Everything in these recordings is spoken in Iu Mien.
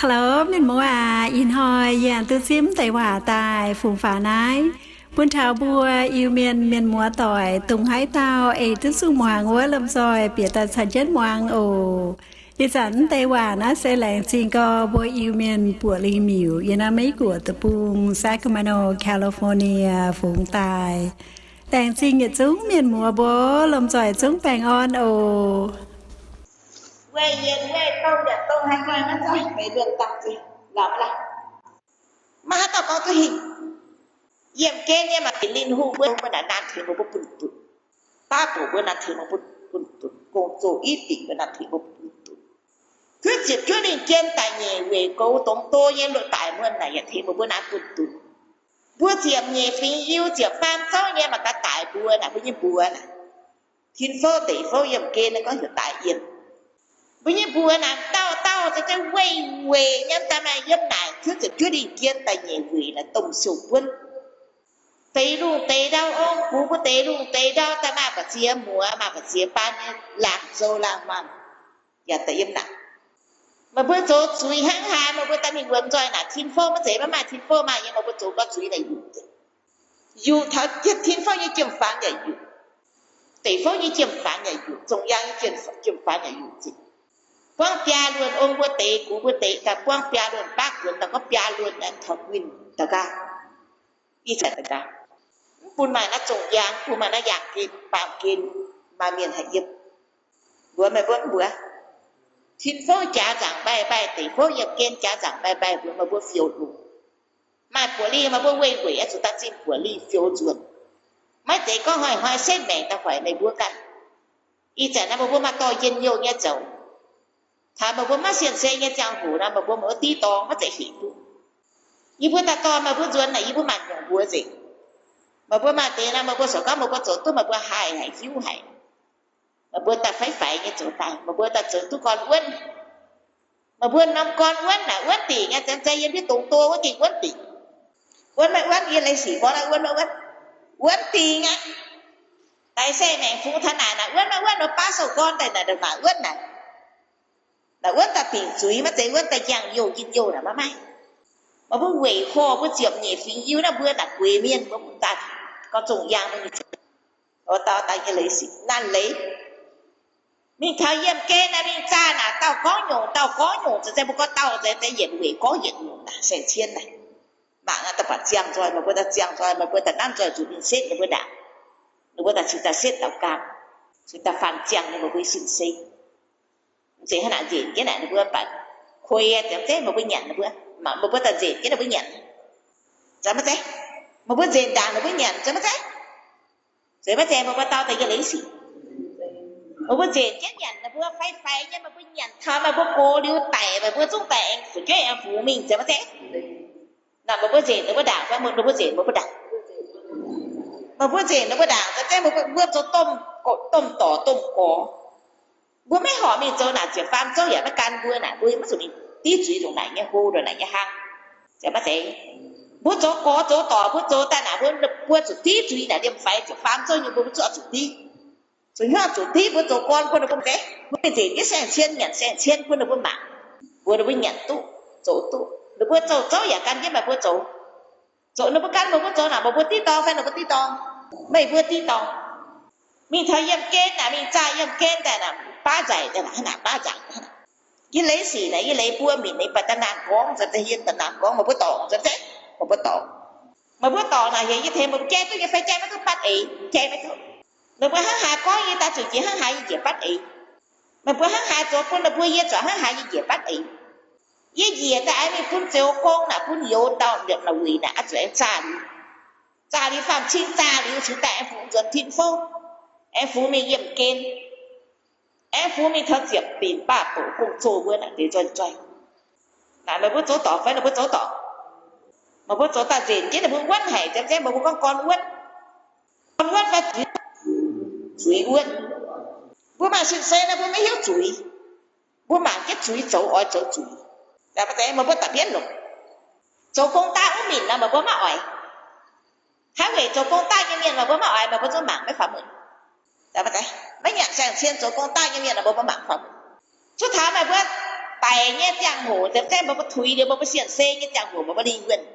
Hello mienh muoz aac, ih hnoi yie aengx duqv zipv deix waac daaih fungx faaux naaiv bun taux mbuo Iu-Mienh mienh muoz doic dongh haaix dauh eix duqv zuqc muangx wuov lomh nzoih bieqc daaih caux jienv muangx oc. Ih zanc deix waac naaiv se laengz zingh gau mbuo Iu-Mienh buoqc lingh miuc yiem naaiv Meiv Guoqv deic-bung, Sacramento, California fungx daaih. Laengz zingh yietc zungv mienh muoz mbuo, lomh nzoih zungv baengh orn oc. Weih yienc weih dongh yietc dongh haaix nqoi maiv zeiz meix luonh dangh zinh lorz laaih. Maiv haaix dauh gorngv duqv hingh. Yiemh gen nyei maaih dinc linh hungh mbuo, mbuo naaic naanc tengx mbuo, mbuo bun dunc. Baav bouc mbuo naanc tengx mbuo, mbuo bun dunc. Gong-zoh i dingc mbuo naanc tengx mbuo, mbuo bun dunc. Kuv ziepc juov lingh jien daaih nyeic weic goux dongz do nyei loz-daic muonh naaic yaac tengx mbuo, mbuo naanc bun dunc. Mbuo ziepc nyeic fingx Iu ziepc faam zouv nyei mangc gaax daic mbuo naaic, mbuo nyei mbuox naaic. Tin-fouv deic fouv yiemh gen naaiv gorngv heuc daic yiem. Mbuo nyei mbuox naaic dauh dauh za'gengh weih weic nyei daaih maaih yiem naaic kuv ziepc juov lingh jien daaih nyeic weic naaic domh siou buonv. Deix lungh deix ndau ong, bungx mbuo deix lungh deix ndau daaih maaih ba'ziex muoz, maaih ba'ziex baan nyei laangz zou laangz maanh yaac daaih yiem naaic. Meih mbuo zoux zuiz hnangv haaix, meih mbuo daaih mingh wuonx nzoih naaic, tin-fouv maiv zeiz maiv maaih, tin-fouv maaih nyei, meih mbuo zoux gorx zuiz naaic yuqc. Yuqc taux tin-fouv nyei jiem-faanx yaac yuqc, deic-fouv nyei jiem-faanx yaac yuqc, zongh yaang nyei jiem-faanx yaac yuqc zinh. Buangv biaa luonh ong mbuo deix, gux mbuo deix, daaih buangv biaa luonh baav guonx, daaih gorngv biaa luonh aengx taux guinh daux nqaang. Ih zanc daux nqaang, mv bun maaih naaiv zongh yaang, mv bun maaih naaiv yaangh gen, baamh gen, maaih mienh haih yiem. Mbuox meih mbuo, mv mbuox. Tin-fouv jaax nzaangc mbaih mbaih, deic-fouv yiemh gen jaax nzaangc mbaih mbaih, mbuox meih mbuo fioux longc. Maaih buoqc lingh meih mbuo weih weic, zuqc daaih zinh buoqc lingh fioux nzuonx. Maiv zeiz gorngv hnoi-hnoi setv maengc daaih hoic meih mbuo ganh. Ih zanc naaiv meih mbuo maaih dorh njien-youh nyei zoux. Taux meih mbuo maiv sienh se nyei ziangh hoc naaic, meih mbuo maiv div dorngx, maiv zeiz hec duqv. Yie mbuo daaih dorh meih mbuo nzuonx naaic, yie mbuo maanc nyungc mbuox nzengc. Meih mbuo maaih deix naaic, meih mbuo sorc gorngv meih mbuo zoux duqv, meih mbuo haih haic hiuv haic. Meih mbuo daaih faix-faix nyei zoux daaih, meih mbuo daaih zoux duqv gorn wuonv. Meih mbuo norm gorn wuonv naaic wuonv dingc nyei, zanc-zanc yiem mbiv dongz do wuov dingc wuonv dingc. Wuonv maiv wuonv, yie leiz sic gorngv naaiv wuonv maiv wuonv, wuonv dingc aqv. Daic se maengc fungx taux naaic naaic wuonv maiv wuonv, wuov baav sou gorn daaih naaic, naaic wuonv naaic. Naaic wuonv daaih dingc zuiz, maiv zeiz wuonv daaih njang-youh njien-youh naaic maiv maaih. Meih mbuo weic horh mbuo ziepc nyeic fingx Iu naaiv mbuo naaic gueix mienh mbuo daaih gorngv zongh yaang mbuo nyei zoux. Dau dau nyei leiz sic naaiv leiz. Mingh taux yiemh gen naaic, mingh zaah naaic, dauh gorngv nyungc, dauh gorngv nyungc, zanc-zanc mbuo gorngv dauh, zanc-zanc yietc weic gorngv yietc nyungc naaic, saeng-cien naaic. Mangc aqv, da'faanh ziangh nzoih, meih mbuo daaih ziangh nzoih, meih mbuo daaih nanv nzoih zuqc ninh setv ninh mbuo ndaangc. Ninh mbuo daaih cingx daaih setv daux ganh, cingx daaih faanh ziangh nyei meih mbuo sin-seng. Mv zeiz hnangv naaic nzenc jienv naaic, ninh mbuo baac kuei ziepc zeiv meih mbuo nyanc ninh mbuo, mangc meih mbuo daaih nzenc jienv ninh mbuo nyanc. Zeiz maiv zeiz? Meih mbuo nzenc ndaangc ninh mbuo nyanc, zeiz maiv zeiz? Zeiz maiv zeiz? Meih mbuo dau daaih yie leiz sic. Meih mbuo nzenc jienv nyanc ninh mbuo fai faix nyei, meih mbuo nyanc taux meih mbuo gox liuz daic, meih mbuo zungv daaih aengx fu'jueiv aengx fungx mingh, zeiz maiv zeiz? Naaic meih mbuo nzenc ninh mbuo ndaangc fai meih mbuo nzenc meih mbuo ndaangc? Meih mbuo nzenc ninh mbuo ndaangc, zeiz maiv zeiz? Meih mbuo, mbuo zoux domh, domh dorc domh gorx. Mbuo maiv horpc mingh zoux naaic ziepc faam zouv yaac maiv gan mbuo naaic, mbuo maiv zuqc mingh div zuiz ndongc naaic nyei hlo ndongc naaic nyei hlang, zeiz maiv zeiz? Mbuo zoux gorx zoux dorc, mbuo zoux daaih naaic, mbuo, mbuo zuqc div zuiz naaic liemh faix ziepc faam zouv nyei, mbuo, mbuo zuqc oix zuqc div. Zuqc hnyouv zuqc div, mbuo zoux gorn bun ninh mbuo zeiz, mbuo mingh nzenc jienv saeng-cien, nyanc saeng-cien bun ninh mbuo mangc, mbuox ninh mbuo nyanc duqv, zoux duqv. Ninh mbuo zoux zouv yaac gan jienv meih mbuo zoux. Zoux ninh mbuo gan meih mbuo zoux naaic, meih mbuo div dorngx fai ninh mbuo div dorngx? Meih mbuo div dorngx. Mingh taux yiemh gen naaic, mingh zaah yiemh gen daaih naaic, baav nzaic daaih naaic, hnangv naaic baav nzaic. Yie leiz sic naaic, yie leiz buo minc, baac da'naanh gorngv, da'naanh gorngv, meih mbuo dorngc, meih mbuo dorngc. Meih mbuo dorngc naaic, heuc yie tengx meih mbuo jaiv duqv nyei fai jaiv maiv duqv batv eix, jaiv maiv duqv. Meih mbuo hnangv haaix gorngv yie daaih zuqc jiex hnangv haaix yie njiec batv eix. Meih mbuo hnangv haaix zoux bun meih mbuo, yie zuqc hnangv haaix yie njiec batv eix. Yie njiec daaih aengx mingh bun zoux gong naaic, bun youz dauh liepc naaic wuic naaic, oix zuqc aengx zaah liuz. Zaah liuz faam-cing, zaah liuz cingx daaih aengx fungx nzuonx tin-fouv, aengx fungx mingh yiemh gen, aengx fungx mingh taux ziepc binc baav bouc gong-zoh mbuo naaic deix nzoih nzoih. Naaic meih mbuo zoux dorngc fai ninh mbuo zoux dorngc? Meih mbuo zoux daaih nzenc jienv ninh mbuo wuonv haic, zeiz maiv zeiz? Meih mbuo gorngv gorn wuonv, gorn wuonv fai zuiz, zuiz wuonv. Mbuo maaih sin-seix naaic mbuo maiv hiuv zuiz. Mbuo mangc jienv zuiz zoux, oix zoux zuiz. Meih mbuo da'bienv longc. Zoux gong daav wuov minc nor meih mbuo maiv oix. Hnangv weic zoux gong daav nyei mienh meih mbuo maiv oix, meih mbuo zungv mangc maiv faaux mueic. Maiv nyanc saeng-cien zoux gong daav nyei mienh meih mbuo mangc faaux mueic. Zuov taux meih mbuo Daic nyei ziangh hoc, zemv zeiv mbuo mbuo tuix liuz mbuo mbuo sienh se nyei ziangh hoc, mbuo mbuo lingh wuonh.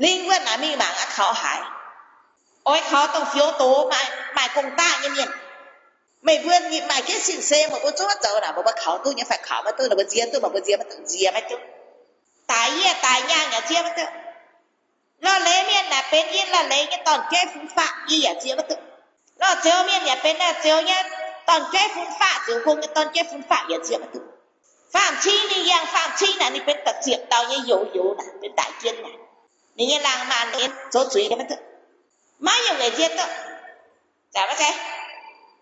Lingh wuonh naaic mingh mangc aqv kaux haaix. Oix kaux dongh fioux doz maaih, maaih gong daqv nyei mienh. Meih mbuo maaih jienv sienh se, meih mbuo zuov zoux naaic, meih mbuo kaux duqv nyei fai kaux maiv duqv, meih mbuo nziex duqv, meih mbuo nziex maiv duqv, nziex maiv duqv. Daic yie daic nyaanh yaac nziex maiv duqv. Lorh leiz mienh naaic benx yie lorh leiz nyei dorn-jueiv fun-faqv, yie yaac nziex maiv duqv. Lorh zeux mienh yaac benx lorh zeux nyei dorn-jueiv fun-faqv, ziouc gong nyei dorn-jueiv fun-faqv yaac nziex maiv duqv. Faam-cing ninh yangh faam-cing naaic, ninh benx da'ziepc dauh nyei youz youz naaic, benx daic jien naaic. Ninh nyei laangz maanc ninh zoux zuiz maiv duqv, maiv yiem weic nziex duqv. Maiv zeiz,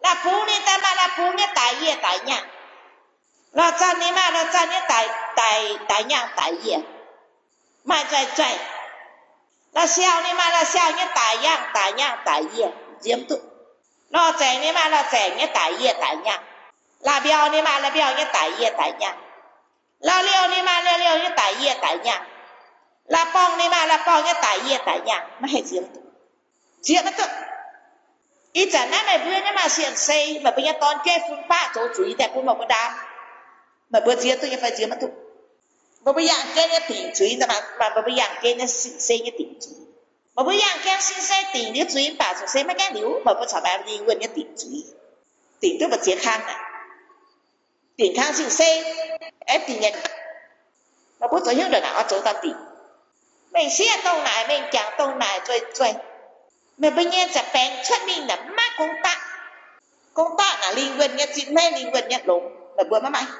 la'bungx ninh daaih maaih la'bungx nyei daic yie daic nyaanh. Lorh zanh ninh maaih lorh zanh nyei daic, daic, daic nyaanh daic yie. Maaih nzoih nzoih. La'siaauh ninh maaih la'siaauh nyei daic yangh daic nyaanh daic yie, nziex maiv duqv. Lorh zaengc ninh maaih lorh zaengc nyei daic yie daic nyaanh. La'mbiauh ninh maaih la'mbiauh nyei daic yie daic nyaanh. La'liouh ninh maaih la'liouh nyei daic yie daic nyaanh. La'borngh ninh maaih la'borngh nyei daic yie daic nyaanh, maiv haih nziex maiv duqv. Nziex maiv duqv. Ih zanc naaiv meih mbuo nyei maaih sienh se, meih mbuo nyei dorn-jueiv fun-faqv zoux zuiz daaih bun meih mbuo ndaam, meih mbuo nziex duqv nyei fai nziex maiv duqv? Meih mbuo yangh jienv nyei dingc zuiz, meih mbuo yangh jienv nyei sienh se nyei dingc zuiz. Meih mbuo yangh jienv sienh se dingc liuz zuiz mv baac zoux se maiv gaengh liuz, meih mbuo corc maaih lingh wuonh nyei dingc zuiz, dingc duqv mbu'ziex kang aqv. Dingc kang sienh se, aengx dingc nyei. Meih mbuo zoux hnyouv ndongc naaic oix zoux daaih dingc. Mengh sieqv dongh naaic, mengh jangc dongh naaic, nzueih nzueih. Meih mbuo nyei za'baengx cuotv mingh naaic maiv maaih gong daqv. Gong daqv naaic lingh wuonh nyei zinh hmeiv, lingh wuonh nyei longx, meih mbuo maiv maaih.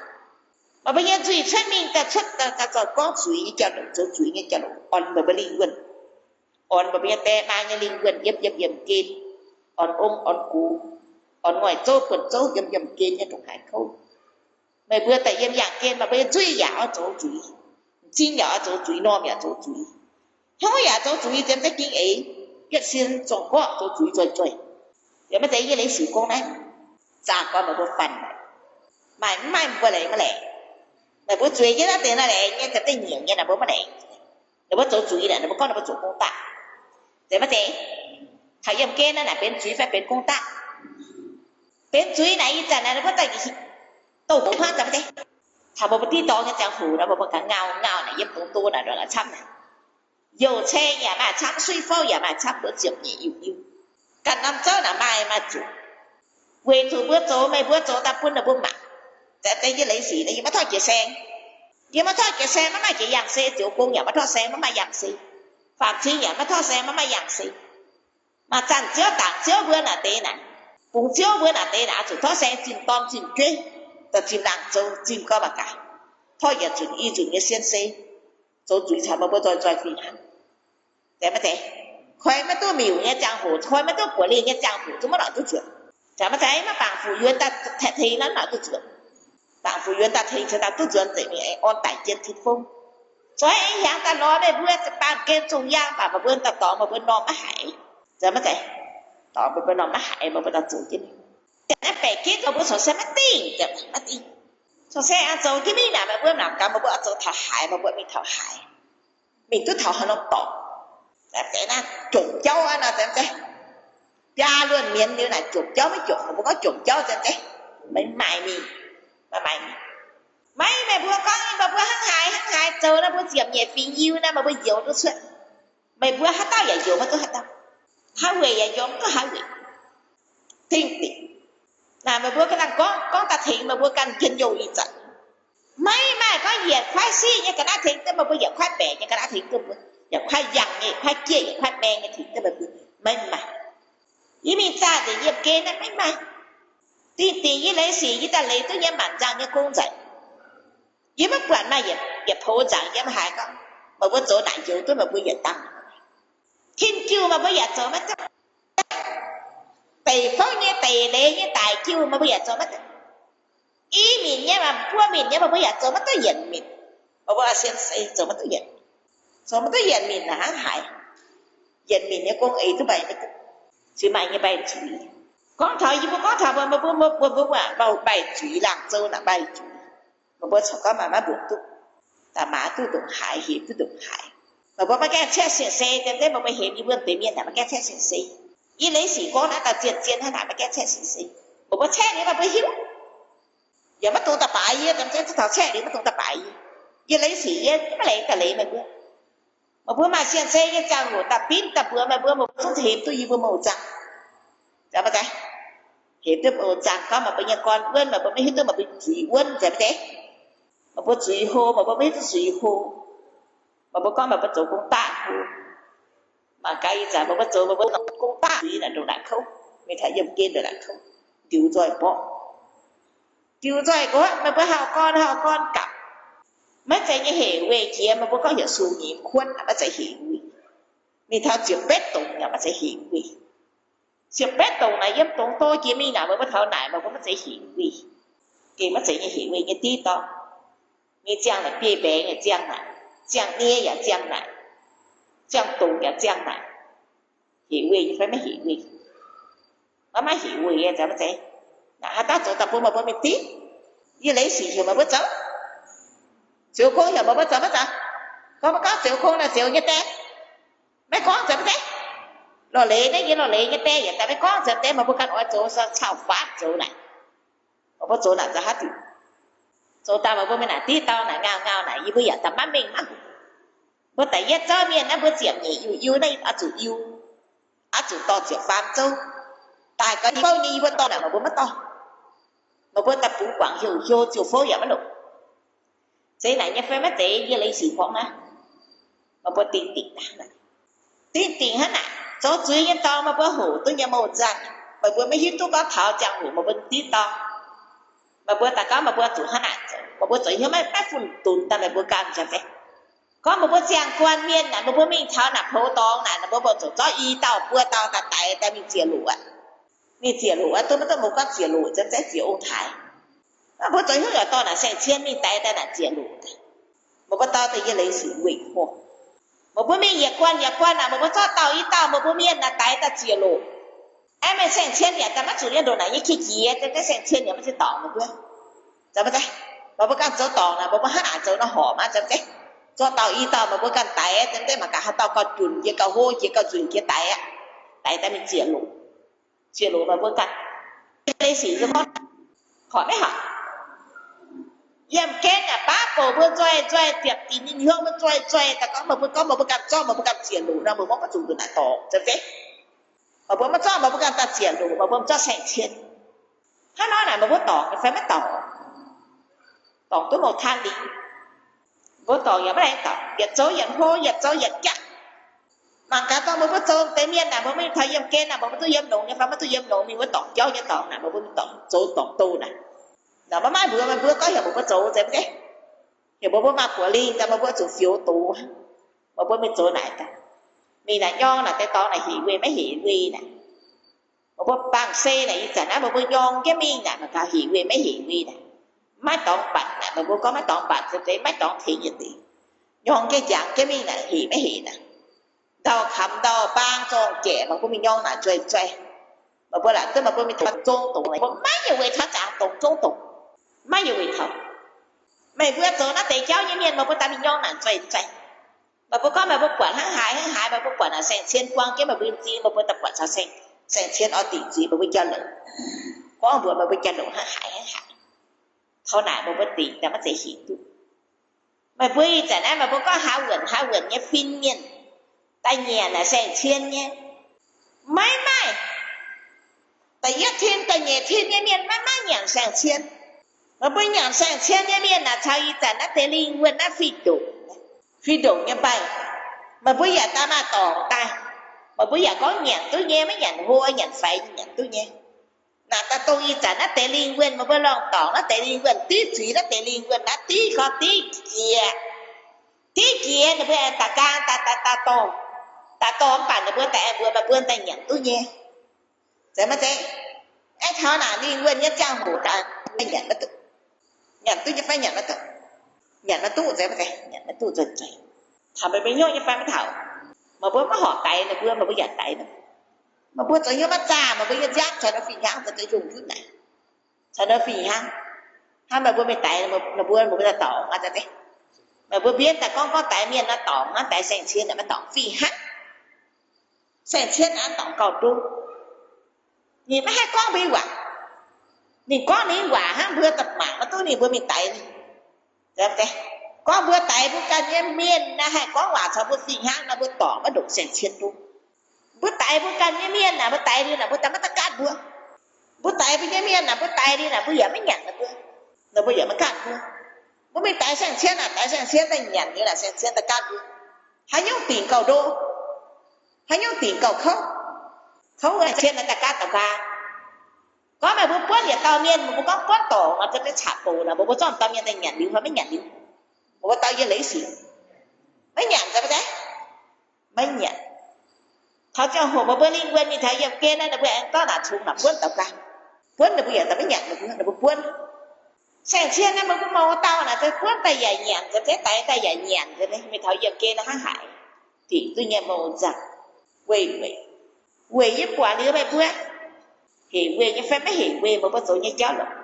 Meih mbuo nyei nzuih cuotv mingh daaih cuotv daaih zoux gorngv zuiz nyei jauv-louc, zoux zuiz nyei jauv-louc, orn meih mbuo lingh wuonh, orn meih mbuo nyei die maa nyei lingh wuonh yiem yiem yiem gen, orn ong orn gux, orn ngoic zouv buonc zouv yiem yiem gen nyei ndongc haaix kouv. Meih mbuo daaih yiem yangh gen, meih mbuo nyei nzuih yaac oix zoux zuiz, m'zing yaac oix zoux zuiz, m'normh yaac zoux zuiz, hnyouv yaac zoux zuiz, zien deix ging eix, yietc sin zong gorqv zoux zuiz nzueih nzueih. Yaac maiv zeiz yie leiz sic gorngv naaiv, zaqc gorn meih mbuo fanh, maaih mv maaih mbuo leiz maiv leiz. Meih mbuo zueiz jienv naaiv deix naaiv leiz nyei, da'deix nyiec nyei naaic mbuo maiv leiz. Ninh mbuo zoux zuiz naaic, ninh mbuo gorngv ninh mbuo zoux gong daqv. Zeiz maiv zeiz? Taux yiem gen naaiv naaic benx zuiz fai benx gong daqv? Benx zuiz naaic ih zanc naaic ninh mbuo daaih douh hoc hnangv, zeiz maiv zeiz? Taux mbuo mbuo diqv dorngx nyei ziangh hoc naaic, mbuo mbuo ganh ngau ngau naaic yiem dongx do naaic, ndongc naaic camv naaic. Youh cei yaac maaih camv, suiv fouv yaac maaih camv, mbuo ziepc nyeic yiuh yiuh. Ganh norm zouv naaic maaih maaih zuqc. Weic zuqc mbuo zoux, meih mbuo zoux daaih bun ninh mbuo mangc. Zeiz deix yie leiz sic naaic, yie maiv tov jiex saeng. Yie maiv tov jiex saeng, maiv maaih jiex yangh se. Ziouv gong yaac maiv tov saeng, maiv maaih yangh se. Faam-cing yaac maiv tov saeng, maiv maaih yangh se. Maaih zanc ziouv dangc ziouv mbuo naaic deix naaic, bungx ziouv mbuo naaic deix naaic, zuqc tov saeng zimh dorn zimh jueiv, daaih zimh laangz zoux, zimh gau mangc gaax. Tov yietc nzunc i nzunc nyei sien se, zoux zuiz caux meih mbuo nzoih nzoih fih hnangv. Zeiz maiv zeiz? Koi maiv duqv miuc nyei ziangh hoc, koi maiv duqv buoz lingh nyei ziangh hoc, zungv maiv noic duqv nzuonx. Zeiz maiv zeiz? Maiv bangc fuqv yuonx daaih tengx, maiv noic duqv nzuonx. Bangc fuqv yuonx daaih tengx, ceix daaih duqv nzuonx nzengc mingh, orn daic jien tin fong. Zoux aengx hiaangx daaih lorz meih mbuo, baac mv gen zungh yaang, baac meih mbuo daaih dorngx meih mbuo normh maiv haiz. Zeiz maiv zeiz? Dorngx meih mbuo normh maiv haiz, meih mbuo daaih zoux jienv mingh. Naaiv baeqc ginv meih mbuo corc se maiv dingh, maiv dingh. Corc se zoux jienv mingh naaic, meih mbuo namx gaax, meih mbuo oix zoux taux haaix, meih mbuo mingh taux haaix. Mingh duqv taux haaix norm dorngx. Naaiv jomc jauv aqv nor, zeiz maiv zeiz? Biaa luonh mienz liuz naaic, jomc jauv maiv jomc, meih mbuo gorngv jomc jauv, zeiz maiv zeiz? Maiv maaih mingh, maiv maaih mingh. Maiv, meih mbuo gorngv meih mbuo hnangv haaix hnangv haaix zoux naaiv, mbuo ziepc nyeic fingx Iu naaiv, meih mbuo njoux duqv cuotv. Meih mbuo haaix dauh yaac njoux maiv duqv haaix dauh. Haaix weic yaac njoux maiv duqv haaix weic. Dingh dingc. Naaic meih mbuo ganh gorngv, gorngv daaih tengx meih mbuo ganh njien-youh ih zanc. Maiv maaih gorngv yietc kuaaiv siqv nyei ga'naaiv tengx duqv meih mbuo, yietc kuaaiv baeqc nyei ga'naaiv tengx duqv mbuo, yietc kuaitv yangh nyei, kuaitv jieqv, yietc kuaitv maeng nyei tengx duqv meih mbuo. Maiv maaih. Yie mingh zaah nzengc yiem gen naaiv maiv maaih. Dingh dingc yie leiz sic, yie daaih leiz duqv yiem maanc nzangc nyei gong nzaic. Yie maiv buatc maaih yietc poux nzangc yiem haaix gorngv meih mbuo zoux naaic njoux duqv meih mbuo yietc dangh. Tin-jiuh meih mbuo yaac zoux maiv duqv. Deic fouv nyei, deic leiz nyei daic jiuh meih mbuo yaac zoux maiv duqv. I minc nyei, buo minc nyei meih mbuo yaac zoux maiv duqv yietc minc. Meih mbuo sien se zoux maiv duqv yietc, zoux maiv duqv yietc minc hnangv haaix. Yietc minc nyei gong eix duqv mbaih maiv duqv. Cingx maaih nyei mbaih zuiz. Gorngv taux yie mbuo, gorngv taux mbuo, mbuo, mbuo, mbuo, mbuo mbaih zuiz, laangz zouv naaic mbaih zuiz. Meih mbuo corc gorngv maaih maiv mbuoqc duqv, daaih maaiz duqv ndongc haaix, hepc duqv ndongc haaix. Meih mbuo maiv gaengh caeqv sienh se, dien deix meih mbuo hepc yie mbuo deix mienh naaic maiv gaengh caeqv sienh se. Yie leiz sic gorngv naaiv daaih zien-zien hnangv naaic, maiv gaengh caeqv sienh se. Meih mbuo caeqv nyei meih mbuo hiuv. Yaac maiv dungx daaih baaix yie, gamh zeiv zungv taux caeqv liuz maiv dungx daaih baaix yie. Yie leiz sic yie maiv leiz daaih leiz meih mbuo. Meih mbuo maaih cien-ceqv nyei ziangh hoc daaih binv daaih mbuox meih mbuo, meih mbuo zungv ceix duqv yie mbuo mouz zaangc. Hemx duqv mouz zaangc gorngv meih mbuo nyei gorn wuonv, meih mbuo maiv hiuv duqv meih mbuo zuiz wuonv, zeiz maiv zeiz? Meih mbuo zuiz hlo, meih mbuo maiv hiuv duqv zuiz hlo. Meih mbuo gorngv meih mbuo zoux gong daaih hlo. Mangc gaax ih zanc meih mbuo zoux meih mbuo gong daaih zuiz naaic ndongc naaic kouv, mingh taux yiem gen ndongc naaic kouv, ndiux nzoih mborqv. Ndiux nzoih gorngv meih mbuo hauh gorn hauh gorn gapv, maiv zeiz nyei hec weih jiex. Meih mbuo gorngv heuc sung nyim kuotv, maiv zeiz hec weih. Mingh taux ziepc betv dongc yaac maiv zeiz hec weih. Ziepc betv dongc naaic yiem dongz do jiex mingh naaic, meih mbuo taux naaic meih mbuo maiv zeiz hec weih. Gengh maiv zeiz nyei hec weih nyei diqv dorngh. Mingh ziangh naaic biei mbaengx yaac ziangh naaic, ziangh nie yaac ziangh naaic, ziangh dongc yaac ziangh naaic. Hec weih nyei fai maiv hec weih? Maiv maaih hec weih nyei, zeiz maiv zeiz? Naaic haaix dauh zoux daaih bun meih mbuo mingh div? Yie leiz sic heuc meih mbuo zoux. Ziouv Kong heuc meih mbuo zoux maiv zoux? Gorngv maiv gorngv Ziouv Kong naaic Ziouv nyei die. Maiv gorngv, zeiz maiv zeiz? Lorh leiz naaiv yie lorh leiz nyei die yaac daaih maiv gorngv, zeiz maiv zeiz? Meih mbuo ganh oix zoux caux faatv zoux naaic. Meih mbuo zoux naaic zoux haaix diuc? Zoux daaih meih mbuo mingh naaic div dauh naaic ngau ngau naaic, yie mbuo yaac daaih maiv mengh maiv hungh. Mbuo da'yietv zouv mienh naaiv mbuo ziepc nyeic Iu-Iu naaiv oix zuqc Iu, oix zuqc dorh ziepc faam zouv. Daaih gau bouv nyei yie mbuo dorh naaic meih mbuo maiv dorh. Meih mbuo daaih bungx guangc heuc hlo ziouc fouv yaac maiv longc. Zeiz naaic nyei fai maiv zeiz? Yie leiz sic hmuangx naaiv. Meih mbuo dingh dingc hnangv naaic. Dingh dingc hnangv naaic, zoux zuiz nyei dorngx meih mbuo hoqc duqv nyei mouh nzanh. Meih mbuo maiv hiuv duqv gorngv taux ziangh hoc meih mbuo div dorngh. Meih mbuo daaih gorngv meih mbuo zuqc hnangv naaic zoux, meih mbuo zuqc hnyouv maiv, maiv funx dunx daaih meih mbuo ganh, zeiz maiv zeiz? Gorngv meih mbuo ziangh guanh mienh naaic, meih mbuo mingh taux naaic poux dorngx naaic, meih mbuo mbuo zuqc zorqv i dauh buo dauh daaih daix daaih mingh ziec loqc aqv. Mingh ziec loqc aqv, duqv maiv duqv meih gorngv ziec loqc, zeiz maiv zeiz? Ziec ong-taaix. Meih mbuo zoux hnyouv yaac dorh naaic saeng-cien mingh daix daaih naaic ziec loqc. Meih mbuo dau daaih yie leiz sic weic hoc. Meih mbuo mingh yietc guanh yietc guanh naaic, meih mbuo zorqv dauh i dauh meih mbuo mienh naaic daix daaih ziec loqc. Aeqv, meih saeng-cien yaac daaih maiv zuqc nyei ndongc naaic nyei qiex jiez, zeiz maiv zeiz? Saeng-cien yaac maiv zeiz dorngc meih mbuo. Zeiz maiv zeiz? Meih mbuo ganh zoux dorngc naaic, meih mbuo hnangv naaic zoux nor horpc maiv? Zeiz maiv zeiz? Zorqv dauh i dauh meih mbuo ganh daix, zeiz maiv zeiz? Mangc gaax haaix dauh gauh junc jiex, gauh hlo jiex, gauh nzunc jiex daix aqv. Daix daaih mingh ziec loqc. Ziec loqc meih mbuo ganh. Leiz sic yie gorngv, horpc maiv horpc? Yiem gen yaac baav bouc mbuo nzoih nzoih, ziepc dinc ninh hnyouv mbuo nzoih nzoih, daaih gorngv meih mbuo, gorngv meih mbuo ganh zorqv meih mbuo ganh ziec loqc nor, meih mbuo maiv zuqc ndongc naaic dorngc, zeiz maiv zeiz? Meih mbuo maiv zorqv meih mbuo ganh daaih ziec loqc, meih mbuo zorqv saeng-cien. Hnangv nor naaic meih mbuo dorngc nyei fai maiv dorngc? Dorngc duqv mouc taan lingh. Mbuo dorngc yaac maiv laengz dorngc, yietc zoux yietc hlo, yietc zoux yietc jaqv. Mangc gaax dongh meih mbuo zoux deix mienh naaic, meih mbuo mingh taux yiem gen naaic, meih mbuo duqv yiem longx nyei fai maiv duqv yiem longx? Mingh mbuo dorngc jauv nyei dorngc naaic, meih mbuo mingh dorngc zoux dorngc doh naaic, naaic maiv maaih mbuox meih mbuo gorngv heuc meih mbuo zoux, zeiz maiv zeiz? Heuc meih mbuo maaih buoz lingh daaih, meih mbuo zuqc fioux doz. Meih mbuo mingh zoux naaic daaih, mingh naaic nyorng naaic deix dorngx naaic hec weih maiv hec weih naaic. Meih mbuo bangc se naaic, ih zanc naaiv meih mbuo nyorng jienv mingh naaic, mangc gaax hec weih maiv hec weih naaic. Maiv dorngx batc naaic, meih mbuo gorngv maiv dorngx batc se deix, maiv dorngx tengx yietc deix. Nyorng jienv jangx jienv mingh naaic, hec maiv hec naaic. Ndau-kamx ndau-baang zorng-jeic, meih mbuo mingh nyorng naaic nzueih nzueih. Meih mbuo laaic duqv meih mbuo mingh taux zong dongc, mbuo maiv yietc weih taux zangx dongc zong dongc. Maiv yietc weih taux. Meih mbuo zoux naaiv deix jauv nyei mienh, meih mbuo daaih mingh nyorng naaic nzueih nzueih. Meih mbuo gorngv meih mbuo buatc hnangv haaix hnangv haaix, meih mbuo buatc naaic saeng-cien buang jienv meih mbuo nyei m'zing, meih mbuo daaih buatc caux saeng, saeng-cien oix dingc zuiz meih mbuo jauv-louc. Gorngv mbuox meih mbuo jauv-louc hnangv haaix hnangv haaix. Taux naaic meih mbuo dingc daaih maiv zeiz hinc duqv. Meih mbuo ih zanc naaiv meih mbuo gorngv haaix wuonc haaix wuonc nyei fin-mienh daaih nyanc naaic saeng-cien nyei, maiv maaih. Da'yietv tin da'nyeic tin nyei mienh maiv maaih nyanc saeng-cien. Meih mbuo nyanc saeng-cien nyei mienh naaic caux ih zanc naaiv deix lingh wuonh naaiv fih ndongc, fih ndongc nyei mbaih. Meih mbuo yaac daaih maaih dorngc daaih. Meih mbuo yaac gorngv nyanc duqv nyei, maiv nyanc hlo, nyanc faix nyanc duqv nyei. Naaic daaih dongh ih zanc naaiv deix lingh wuonh, meih mbuo lorngh dorngc naaiv deix lingh wuonh, div zuiz naaiv deix lingh wuonh naaiv, div gorx div jiex. Div jiex ninh mbuo aengx daaih nqaang daaih, daaih, daaih dorh, daaih dorh mv baac ninh mbuo daaih aengx mbuox meih mbuo daaih nyanc duqv nyei. Zeiz maiv zeiz? Aengx taux naaic lingh wuonh nyei ziangh hoc daaih nyanc maiv duqv. Nyanc duqv nyei fai nyanc maiv duqv? Nyanc maiv duqv, zeiz maiv zeiz? Nyanc maiv duqv nzuonx zeiz. Taux meih mbuo hnyouv nyei fai maiv taux? Meih mbuo maiv horpc daix ninh mbuo, meih mbuo yaac daix ninh mbuo. Meih mbuo zoux hnyouv maiv zaah, meih mbuo yiem nziaamv caux ninh fih hnangv, zoux yungh ndutv naaic, caux ninh fih hnangv. Hnangv meih mbuo mingh daix ninh mbuo, ninh mbuo daaih dorngc aqv, zeiz maiv zeiz? Meih mbuo mbienv daaih gorngv, gorngv daix mienh naaiv dorngc, hnangv daix saeng-cien naaic maiv dorngc fih hnangv. Saeng-cien naaic dorngc gauh ndongc. Ninh maiv haih gorngv mbuo waac. Ninh gorngv ninh waac hnangv mbuo daaih mangc maiv duqv ninh mbuo mingh daix ninh. Gorngv mbuo daix mbuo ganh nyei mienh naaiv haih gorngv waac caux mbuo fih hnangv nor, mbuo dorngc maiv ndongc saeng-cien bung. Mbuo daix mbuo ganh nyei mienh naaic, mbuo daix liuz naaic mbuo daaih maiv daaih gaatv mbuo. Mbuo daix mbuo nyei mienh naaic, mbuo daix liuz naaic mbuo yaac maiv nyanc ninh mbuo, ninh mbuo yaac maiv gaatv mbuo. Mbuo mingh daix saeng-cien naaic, daix saeng-cien daaih nyanc liuz naaic, saeng-cien daaih gaatv mbuo. Haaix nyungc dingc gauh ndo, haaix nyungc dingc gauh kouv, kouv saeng-cien naaic daaih gaatv daux nqaang. Gorngv meih mbuo buonv yietc dauh mienh, meih mbuo gorngv buonv dorngc nor, za'gengh caqv-bouc naaic, meih mbuo zorqv dauh mienh daaih nyanc liuz fai maiv nyanc liuz? Meih mbuo dau yie leiz sic, maiv nyanc, maiv nyanc. Taux ziangh hoc meih mbuo lingh wuonh mingh taux yiemh gen naaiv, ninh mbuo aengx dorv naaic cungx naaic buonv daux gau. Buonv ninh mbuo yaac daaih maiv nyanc, ninh mbuo buonv. Saeng-cien naaiv meih mbuo mouz dauh naaic, buonv daaih yaac nyanc, za'gengh daix daaih yaac nyanc, mingh taux yiemh gen naaiv hnangv haaix, dingc duqv nyei mouz nzangc. Weic, weic, weic yie buatc liuz meih mbuo hec weic nyei fai maiv hec weic, meih mbuo zoux nyei jauv lorqc.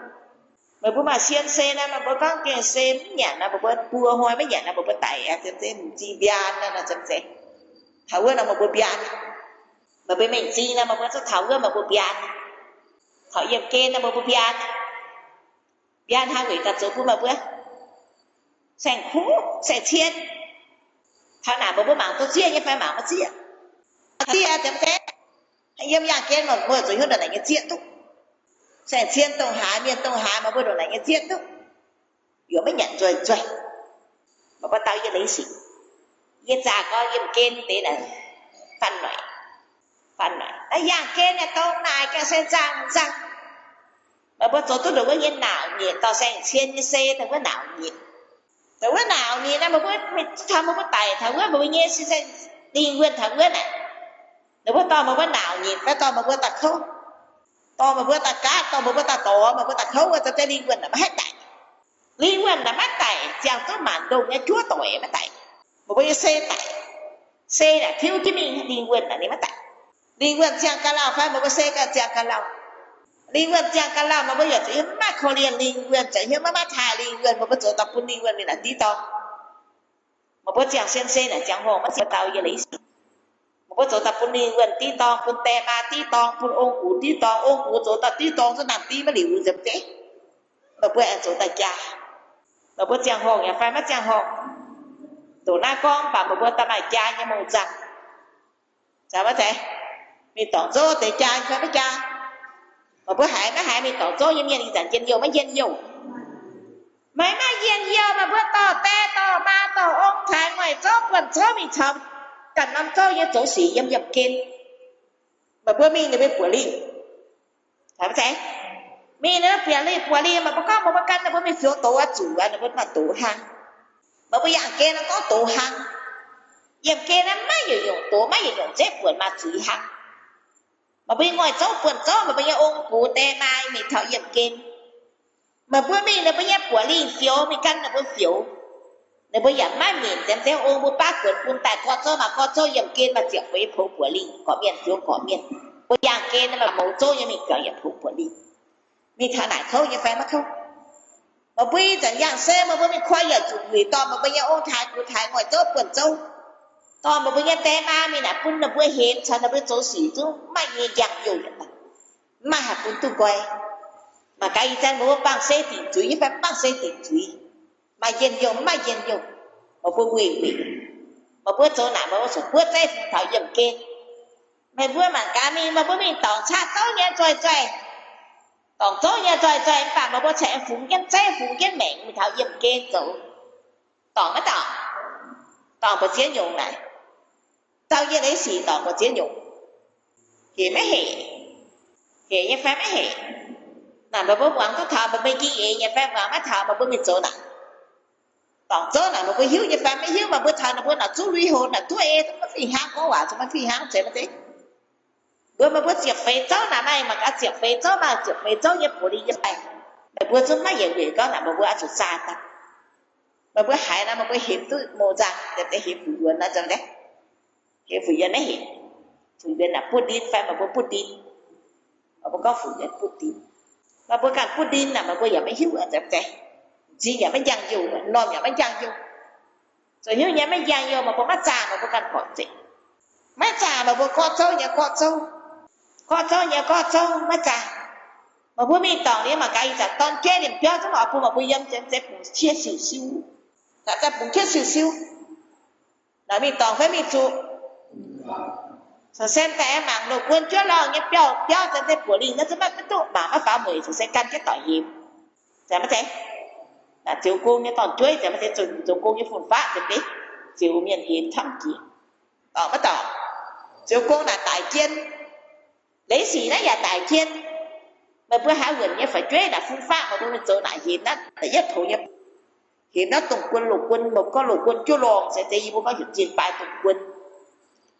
Meih mbuo maaih sien se naaiv, meih mbuo gorngv gengh se maiv nyanc naaiv, meih mbuo buo hnoi maiv nyanc naaiv, meih mbuo daic aqv, zemv zeiz m'zing mbiaan naaiv, zemv zeiz. Taux wuov nor meih mbuo mbiaan, meih mbuo mingh m'zing naaiv, meih mbuo zuqc taux wuov meih mbuo mbiaan. Taux yiemh gen naaiv meih mbuo mbiaan. Mbiaan hnangv weic daaih zoux bun meih mbuo saeng-kuv saeng-cien. Taux naaic meih mbuo mangc duqv zieqv nyei fai mangc maiv zieqv? Zieqv, zemv zeiz. Yiem yaangh gen meih mbuo zuqc hiuv ndongc naaic nyei zieqv duqv. Saeng-cien dongh haaix, mienh dongh haaix, meih mbuo ndongc naaic nyei zieqv duqv. Yaac maiv nyanc nzueic nzueic. Meih mbuo dau yie leiz sic. Yie zaah gorngv yiem gen deix naaic, fanh noic, fanh noic, naaiv yaangh gen naaic dongh naaic gengh se nzangc nzangc. Meih mbuo zoux duqv ndongc wuov nyei nauc nyeic, dorh saeng-cien nyei se dongh wuov nauc nyeic. Dongh wuov nauc nyeic naaiv, meih mbuo mingh taux meih mbuo daic taux wuov, meih mbuo nyei se lingh wuonh taux wuov naaic, ninh mbuo dorh meih mbuo nauc nyeic fai dorh meih mbuo daaih kouv, dorh meih mbuo daaih gaatv, dorh meih mbuo daaih dorc, meih mbuo daaih kouv wuov, za'gengh lingh wuonh naaic maiv haih daic. Lingh wuonh naaic maiv daic, ziangh duqv maanc ndongh nyei juov doic maiv daic. Meih mbuo nyei se daic, se naaic tiuv jienv mingh lingh wuonh naaic ninh maiv daic. Lingh wuonh ziangh ga'lauh fai meih mbuo se ganh ziangh ga'lauh? Lingh wuonh ziangh ga'lauh, meih mbuo yaac zuqc hiuv maiv korv-lienh lingh wuonh, zuqc hiuv maiv maaih taaih lingh wuonh, meih mbuo zoux daaih bun lingh wuonh mingh naaic div dorngx. Meih mbuo ziangh sien se naaic ziangh hoc maiv ziangh dau yie leiz sic. Meih mbuo zoux daaih bun lingh wuonh div dorngx, bun die maa div dorngx, bun ong-gux div dorngx, ong-gux zoux daaih div dorngx zuqc naamh div maiv liuz nzemc deix. Meih mbuo aengx zoux daaih jaa. Meih mbuo ziangh hoc yaac fai maiv ziangh hoc, ndongc naaiv gorngv mv baac meih mbuo daaih maaih jaa nyei mouz nzangc. Mingh dorngc zouv deix jaa fai maiv jaa? Meih mbuo haiz maiv haiz mingh dorngc zouv nyei mienh ih zanc njien-youh maiv njien-youh? Meih maiv njien-youh, meih mbuo dorh die dorh maa dorh ong taaix nguaaic zouv buonv zouv mingh caux ganh norm zouv nyei zoux sic yiem yiemh gen. Meih mbuo mingh ninh mbuo buoz lingh. Mingh ninh mbuo buoz lingh, buoz lingh, meih mbuo gorngv meih mbuo gan ninh mbuo mingh fioux doz aqv, zuqc ninh mbuo maaih doz hlaang. Meih mbuo yangh gen naaiv gorngv doz hlaang. Yiemh gen naaiv maiv yietc nyungc doz, maiv yietc nyungc zeiv buonc maaih zuiz hlaang. Meih mbuo nyei nguaaic zouv buonv zouv, meih mbuo nyei ong-gux die maa mingh taux yiemh gen. Meih mbuo mingh ninh mbuo nyei buoz lingh fioux, mingh gan ninh mbuo fioux. Ninh mbuo yaac maiv minc, zemv zeiv ong mbuo baav guonx bun daaih gorqv zouv, maaih gorqv zouv yiemh gen, maaih ziepc feix poux buoz lingh, gorqv-mienh fioux gorqv-mienh. Mbuo yangh gen naaiv maaih mouz zouv nyei mingh biaux yietc poux buoz lingh. Mingh taux naaic kouv nyei fai maiv kouv? Meih mbuo ih zanc yangh se meih mbuo mingh koi yaac zuqc wuic dorh meih mbuo nyei ong taaix gux taaix nguaaic zouv buonv zouv, dorh meih mbuo nyei die maa mingh naaic bun ninh mbuo hemx caux ninh mbuo zoux sic zungv maiv nyei njang-youh yietc dauh, maiv haih bun duqv nqoi. Mangc gaax ih zanc meih mbuo bangc se dingc zuiz nyei fai mv bangc se dingc zuiz, maaih njien-youh mv maaih njien-youh, meih mbuo wuic wuic. Meih mbuo zoux naaic meih mbuo zuqc buov zeiv fungx taux yiemh gen. Meih mbuo mangc gaax mingh, meih mbuo mingh dorngc caqv zouv nyei nzoih nzoih, dorngc zouv nyei nzoih nzoih mv baac meih mbuo cingx fungx jienv zeiv fungx jienv maengc mingh taux yiemh gen zoux. Dorngc maiv dorngc? Dorngc mbu'ziex nyungc naaic. Dau yie leiz sic dorngc mbu'ziex nyungc. Hec maiv hec? Hec nyei fai maiv hec? Naaic meih mbuo muangx duqv taux, meih mbuo njing eix nyei fai muangx maiv taux, meih mbuo mingh zoux naaic. Dorngc zouv naaic meih mbuo hiuv nyei fai maiv hiuv? Meih mbuo taux ninh mbuo naaic zuqv lui-houx naaic duqv ei, maiv fih hnangv gorngv waac, maiv fih hnangv zeiz maiv zeiz. Mbuo meih mbuo ziepc feix zouv naaic maaih, mangc gaax ziepc feix zouv maaih ziepc feix zouv nyei buoz lingh nyei fai? Meih mbuo zungv maiv yietc weic gorngv naaic meih mbuo oix zuqc zaah daaih. Meih mbuo haiz naaic meih mbuo hemx duqv mouz nzangc, hemx fu'juonx naaic, hemx fu'juonx naaiv hec, fu'juonx naaic butv ndin fai meih mbuo butv ndin? Meih mbuo gorngv fu'juonx butv ndin. Meih mbuo ganh butv ndin naaic meih mbuo yaac maiv hiuv, m'zing yaac maiv njang-youh, m'normh yaac maiv njang-youh. Zoux hiuv nyei maiv njang-youh, meih mbuo maiv zaah meih mbuo ganh borqc zeic. Maiv zaah meih mbuo gorqv zouv nyei gorqv zouv, gorqv zouv nyei gorqv zouv maiv zaah. Meih mbuo mingh dorngc liuz mangc gaax, ih zanc dorn jueiv liemh biauv zungv oix bun meih mbuo yiem, za'gengh bungx qiex siuv-siuv. Za'gengh bungx qiex siuv-siuv. Naaic mingh dorngc fai mingh zuqc? Caux se daaih mangc loz-guon juov lorngh nyei biauv, biauv za'gengh buoqc lingh naaiv zungv maiv duqv, mangc maiv faaux mueic, caux se gan jienv doic hemx. Zeiz maiv zeiz? Naaic ziouc gong nyei dorn jueiv, zeiz maiv zeiz? Zoux gong nyei fun-faqv za'gengh ziouc mienh hemx camv jiex. Dorngc maiv dorngc? Ziouc gong naaic daic jien. Leiz sic naaiv yaac daic jien. Meih mbuo haiz wuonc nyei fu'jueiv naaic fun-faqv, meih mbuo mingh zoux naaic hemx naaiv da'yietv poux nyei, hemx naaiv dongh guon loz-guon, meih gorngv loz-guon juov lorngh se zeiz yie mbuo gorngv heuc zinh baaih dongh guon.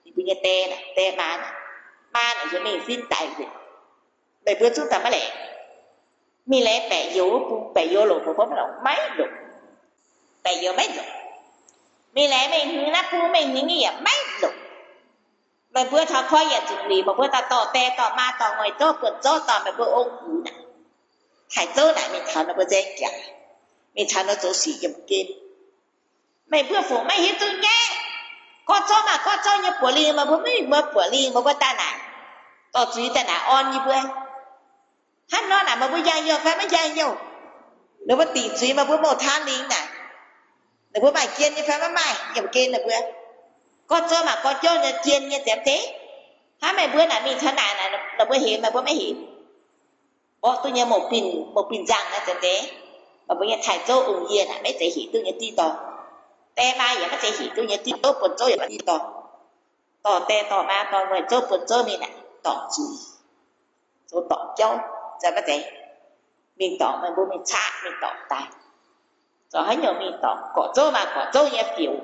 Yie mbuo nyei die naaic, die maa naaic, maa naaic yiem mingh fin daic nzengc. Meih mbuo zungv daaih maiv laengz. Mingh laengz baeqc youz bung, baeqc youz longc meih mbuo maiv longc, maiv longc. Baeqc youz maiv longc. Mingh laengz mingh hmz naaiv bung, mingh hmz nyei yaac maiv longc. Meih mbuo taux koi yietc nzunc lic, meih mbuo daaih dorh die dorh maa dorh nguaih zouv buonc zouv dorh meih mbuo ong gux naaic, taaih zouv naaic mingh taux ninh mbuo nzaeng jaax, mingh taux ninh zoux sic yiemh gen. Meih mbuo fungc maiv hiuv duqv nyaiv. Gorngv zouv maaih gorngv zouv nyei buoqc lingh, meih mbuo maiv mingh buoqc lingh, meih mbuo daaih naaic, dorh zuiz daaih naaic orn yie mbuo. Hnangv nor naaic meih mbuo njang-youh fai maiv njang-youh? Ninh mbuo dingc zuiz meih mbuo mouh taan lingh naaic, ninh mbuo maaih jien nyei fai maiv maaih? Yiemh gen ninh mbuo. Gorngv zouv maaih gorngv zouv nyei jien nyei ziepc deix. Hnangv meih mbuo naaic mingh taux naaic, ninh mbuo hemx meih mbuo maiv hemx. Mborqv duqv nyei mouh bin, mouh bin nzangh naaiv ziepc deix. Meih mbuo nyei taaih zouv ong-yie naaic maiv zeiz hec duqv nyei diqv dorngh. Die maa yaac maiv zeiz hec duqv nyei diqv, zouv buonc zouv yaac maiv diqv dorngh. Dorh die dorh maa dorh nguaih zouv buonc zouv mingh naaic dorngc zuiz, zoux dorngc jauv, zeiz maiv zeiz? Mingh dorngc, meih mbuo mingh caqv mingh dorngc daaih. Zoux haaix nyungc mingh dorngc? Gorqv zouv maaih gorqv zouv nyei fioux.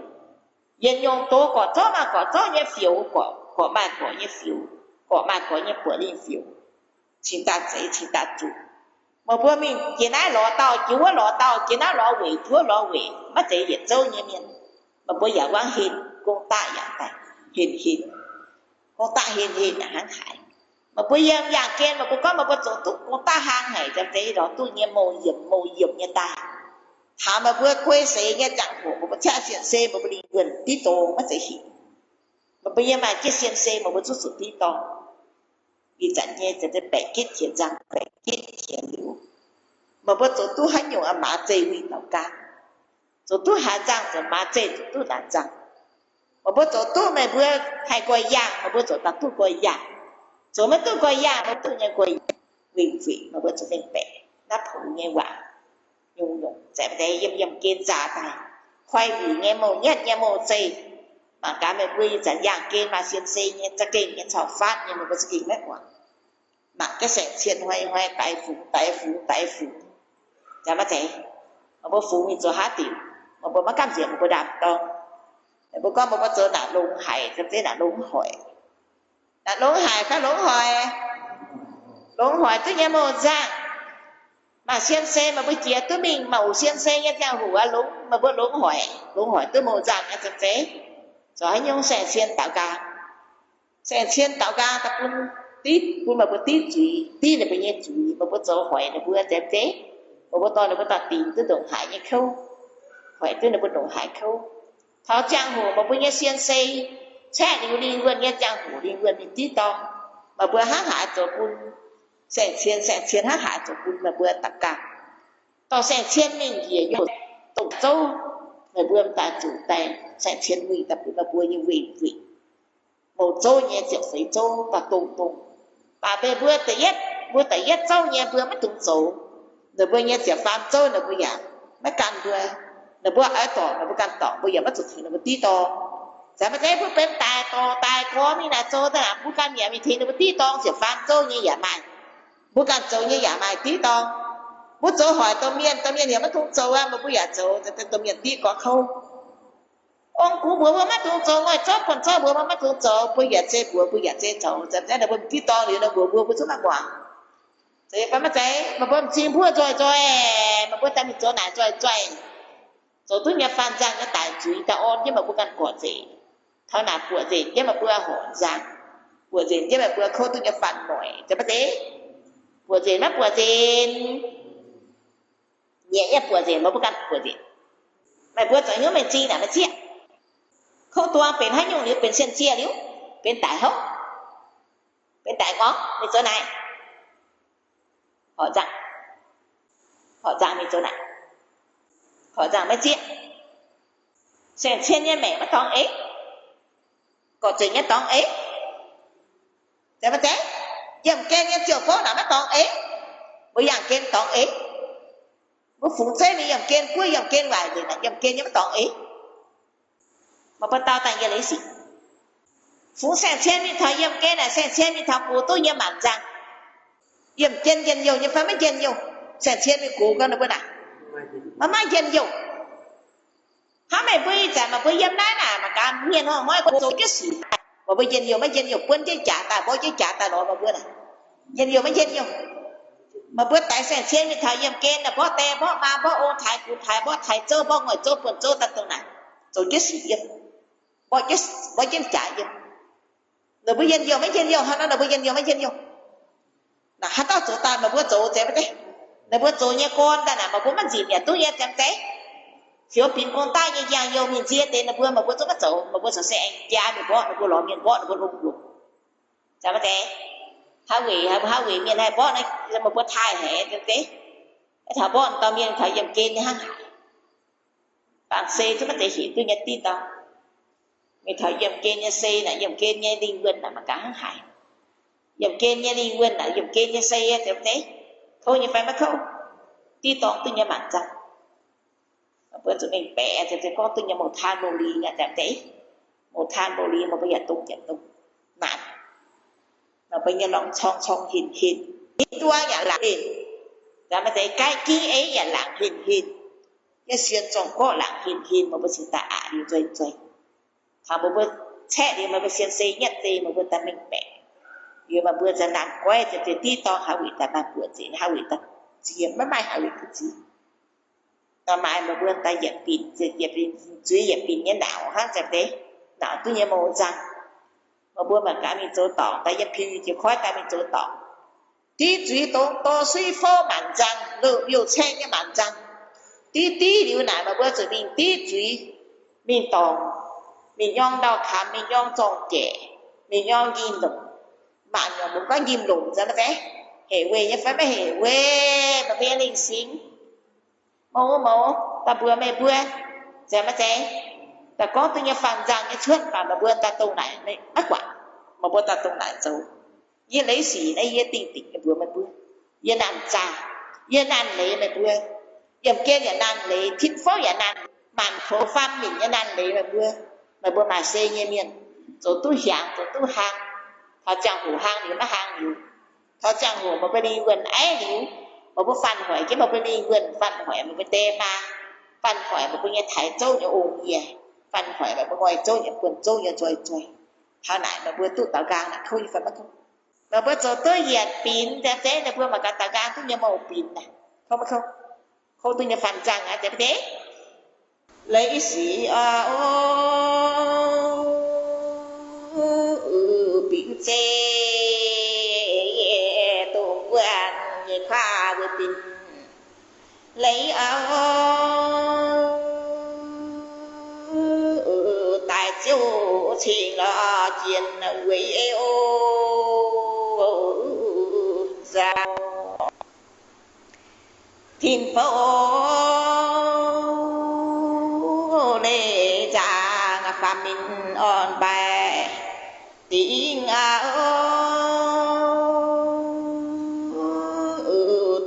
Yietc nyungc doz gorqv zouv maaih gorqv zouv nyei fioux, gorqv, gorqv maaih gorqv nyei fioux, gorqv maaih gorqv nyei buoqc lingh fioux. Cingx daaih zeiz cingx daaih zuqc. Meih mbuo mingh jiex naaiv lorz dauh, jiex wuov lorz dauh, jiex naaiv lorz weic, jiex wuov lorz weic, maiv zeiz yietc zouv nyei mienh. Meih mbuo yaac wangv henh, gong-daqv yaac daaih henh henh, gong-daqv henh henh hnangv haaix. Meih mbuo yiem yaangh gen, meih mbuo gorngv meih mbuo zoux duqv gong-daqv hlang haic, ziepc deix lorz duqv nyei mouh yiemc mouh yiemc nyei daaih. Taux meih mbuo guei seix nyei ziangh hoc, meih mbuo ciaqv sien-sei, meih mbuo lingh wuonh diqv dorngh maiv zeiz hec. Meih mbuo yiem maaih jienv sien-sei, meih mbuo zuqc zuqc diqv dorngh. Ih zanc nyei baeqc gitv qiex nzangc, baeqc gitv qiex liuz, meih mbuo zoux duqv haaix nyungc maaz zeih winh daux ganh. Zoux duqv haaix nzangc zoux maaz zeih, zoux duqv naaic nzangc. Meih mbuo zoux duqv, meih mbuo haih nqoi yaangh, meih mbuo zoux daaih duqv nqoi yaangh. Zoux maiv duqv nqoi yaangh, maiv duqv nyei nqoi, winh zuic meih mbuo zuqc mengh baeqc naaiv poux nyei waac. Nyungc-nyungc, zeiz deix yiem yiem gen zaah daaih, koi wuic nyei mouh nyatv nyei mouh zeih. Mangc gaax meih mbuo ih zanc yaangh gen maaih sien-sei nyei, za'gengh nyei cau-faatv nyei, meih mbuo za'gengh maiv muangx. Mangc gaax saeng-cien hnoi-hnoi daix fungx daix fungx daix fungx, jaax maiv zeiz? Meih mbuo fungx mingh zoux haaix diuc? Meih mbuo maiv gamh nziex meih mbuo ndaam-dorng. Meih mbuo gorngv meih mbuo zoux naaic longx haic, za'gengh naaic longx hoic. Naaic longx haic fai longx hoic? Longx hoic duqv nyei mouh nzangc. Maaih sien-sei meih mbuo jiex duqv mingh, maaih oc sien-sei nyei ziangh hoc aqv, longx, meih mbuo longx hoic, longx hoic duqv mouh nzangc nyei za'gengh. Zoux haaix nyungc? Saeng-cien daux nqaang. Saeng-cien daux nqaang daaih bun, div, bun meih mbuo div zuiz, div ninh mbuo nyei zuiz. Meih mbuo zoux hoic ninh mbuo za'gengh, meih mbuo dorh ninh mbuo daaih dingc duqv ndongc haaix nyei kouv, hoic duqv ninh mbuo ndongc haaix kouv. Taux ziangh hoc meih mbuo nyei sien-sei caeqv liuz, lingh wuonh nyei ziangh hoc lingh wuonh mingh div dorngh, meih mbuo hnangv haaix zoux bun saeng-cien, saeng-cien hnangv haaix zoux bun meih mbuo daux nqaang? Dorh saeng-cien mingh njiec youh dongh zouv, meih mbuo daaih zuqc daaih saeng-cien winh daaih bun meih mbuo nyei winh weic. Mouh zouv nyei ziepc feix zouv daaih dongh dongh. Mv baac meih mbuo da'yietv, mbuo da'yietv zouv nyei mbuo maiv dungx zoux. Ninh mbuo nyei ziepc faam zouv ninh mbuo yaac maiv gan mbuo. Ninh mbuo oix dorngc ninh mbuo ganh dorngc, mbuo yaac maiv zuqc tengx ninh mbuo div dorngh. Caux maiv zeiz mbuo benx daic dorngc daic gorx mingh naaic zoux daaih, mbuo ganh yaac mingh tengx ninh mbuo div dorngh. Ziepc faam zouv nyei yaac maaih, mbuo ganh zoux nyei yaac maaih div dorngh. Mbuo zoux hoic domh mienh, domh mienh yaac maiv dungx zoux aqv, meih mbuo yaac zoux, domh mienh div gorx kouv. Ong-gux mbuox mbuo maiv dungx zoux, nguaih zouv buonc zouv mbuox mbuo maiv dungx zoux, mbuo yaac zei mbuox, mbuo yaac zei zoux. Za'gengh ninh mbuo div dorngh liuz, ninh mbuox mbuo, mbuo zungv maiv muangx. Zeiz fai maiv zeiz? Meih mbuo m'zing mbuov nzoih nzoih, meih mbuo daaih mingh zoux naaic nzoih nzoih, zoux duqv nyei faan nzangc nyei daic zuiz daaih orn jienv meih mbuo ganh gorqv-nzengc. Taux naaic buoqc nzengc jienv meih mbuo horqc nzangc, buoqc nzengc jienv meih mbuo kouv duqv nyei faan noic, zeiz maiv zeiz? Buoqc nzengc maiv buoqc nzengc? Nyiec nyei buoqc nzengc, meih mbuo ganh buoqc nzengc. Meih mbuo zoux hnyouv mengh zing naaic maiv zieqv. Kouv duang benx haaix nyungc liuz? Benx sien-sie liuz, benx daic houv, benx daic ngorc, mingh zoux naaic. Horqc nzangc, horqc nzangc mingh zoux naaic, horqc nzangc maiv zieqv. Saeng-cien nyei maengc maiv dorngx eix, gorqv-zueic nyei dorngx eix. Zeiz maiv zeiz? Yiemh gen nyei ziouc fouv naaic maiv dorngx eix, mbuo yangh gen dorngx eix. Mbuo fungx zeiv mingh yiemh gen, guoqv yiemh gen, waaic nzengc naaic yiemh gen nyei maiv dorngx eix. Maaih mbuo dau daaih yie leiz sic. Fungx saeng-cien mingh taux yiemh gen naaic, saeng-cien mingh taux gox duqv nyei maanc nzangc. Yiemh gen njien-youh nyei fai maiv njien-youh? Saeng-cien mingh gox gau ninh mbuo naaic, maiv maaih njien-youh. Hnangv meih mbuo ih zanc maaih mbuo yiem naaiv naaic, mangc gaax mienh hnoi-hnoi zoux jienv sic daaih, maaih mbuo njien-youh maiv njien-youh, buonv jienv jaax daaih, mborqv jienv jaax daaih lorz maaih mbuo naaic, njien-youh maiv njien-youh. Maaih mbuo daix saeng-cien mingh taux yiemh gen naaic, mborqv die mborqv maa, mborqv ong taaix gux taaix, mborqv taaix zouv, mborqv nguaih zouv, buonv zouv daaih dongh naaic, zoux jienv sic yiem, mborqv jienv jaax yiem. Ninh mbuo njien-youh maiv njien-youh? Hnangv nor ninh mbuo njien-youh maiv njien-youh? Naaic haaix dauh zoux daaih? Maaih mbuo zoux zeiz maiv zeiz? Ninh mbuo zoux nyei gorn daaih naaic maaih mbuo maiv nzipc yaac duqv nyei, zeiz maiv zeiz? Fioux binc gong daaih nyei njang-youh mingh nzie deix ninh mbuo, maaih mbuo zungv maiv zoux, maaih mbuo zoux se aengx jaa mingh mborqv, ninh mbuo lorz mienh mborqv, ninh mbuo longx longx, zeiz maiv zeiz? Haaix weic, haaix weic mienh haih mborqv, maaih mbuo taaih haic, zeiz maiv zeiv? Taux mborqv dauh mienh taux yiemh gen nyei hnangv haaix. Bangc se zungv maiv zeiz hinc duqv nyei diqv dauh. Mingh taux yiemh gen nyei se naaic, yiemh gen nyei lingh wuonh naaic mangc gaax hnangv haaix. Yiemh gen nyei lingh wuonh naaic, yiemh gen nyei se zeiz maiv zeiv? Kouv nyei fai maiv kouv? Diqv dorngx duqv nyei maanc nzangc. Mbuo zuqc mingh baeqc, zeiz gorngv duqv nyei mouc taan mouc lingx aqv, zeiz maiv zeiv? Mouc taan mouc lingx maaih mbuo yaac dongh, yaac dongh naanc. Maaih mbuo nyei lorngx corng corng hinc hinc, duqv yaac laangc hinc, zeiz maiv zeiv? Gaaiv gingv eiv yaac laangc hinc hinc, jienv sien zorng gorqv laangc hinc hinc, maaih mbuo cingx daaih aqc liuz nzueic nzueic. Taux mbuo mbuo caeqv liuz maaih mbuo sien se nyatv deix, maaih mbuo daaih mingh baeqc. Liuz maaih mbuo za'naanc goiv, zeiz diqv dorngx haaix weic daaih maaih buoqc nzengc, haaix weic daaih ziex, maiv maaih haaix weic duqv ziex. Daaih maaih maaih mbuo daaih yietc binc, yietc binc, zuiz yietc binc nyei nauz hnangv, zeiz deix, nauz duqv nyei mouc nzangc. Maaih mbuo mangc gaax mingh zoux dorngc, daaih yiem piu jiex koiv daaih mingh zoux dorngc. Div zuiz dongh dorh suiv fouv maanc nzangc, loz-youh caeng nyei maanc nzangc. Div div liuz naaic, maaih mbuo zuqc mingh div zuiz, mingh dorngc, mingh nyorng ndau-kamx, mingh nyorng zorng-jeic, mingh nyorng njimv-lomc. Maanc nyorc mbuo gorngv njimv-lomc, zeiz maiv zeiv? Hec weih nyei fai maiv hec weih? Maaih mbuo nyei lingh singx mouz mouz daaih mbuox meih mbuo, zeiz maiv zeiv? Daaih gorngv duqv nyei faanh nzangc nyei cuotv, baac maaih mbuo daaih dongh naaic maiv guangc, maaih mbuo daaih dongh naaic zoux. Yie leiz sic naaiv yie dingh dingc mbuox meih mbuo, yie naanh zaah, yie naanh leiz meih mbuo. Yiemh gen yaac naanh leiz, tin fouv yaac naanh leiz, maanc poux faam minc nyei naanh leiz meih mbuo. Meih mbuo maaih se nyei mienh, zoux duqv hiaangx, zoux duqv hlang, taux ziangh hoc hlang liuz maiv hlang liuz, taux ziangh hoc meih mbuo lingh wuonh aiv liuz, meih mbuo faanh hoic jienv meih mbuo lingh wuonh, faanh hoic meih mbuo die maa, faanh hoic meih mbuo nyei taaix zouv nyei ong-yie, faanh hoic meih mbuo ngoix zouv nyei buonv zouv nyei nzoih nzoih. Taux naaic meih mbuo duqv daaux nqaang naaic kouv nyei fai maiv kouv? Meih mbuo zoux duqv yietc binc, zeiz zeiv ninh mbuo mangc gaax daaux nqaang duqv nyei mouc binc naaic, kouv maiv kouv? Kouv duqv nyei faanh nzangc aqv, zeiz maiv zeiv? Leiz sic oc, binc zeiv, dongh wuonh nyei kuaaiv wuov binc. Leiz oc, daaih ziouc cingx lorz jiex weic oc. Tin-fouv leiz nzaangc faam-minc orn-baaix dingc aqv.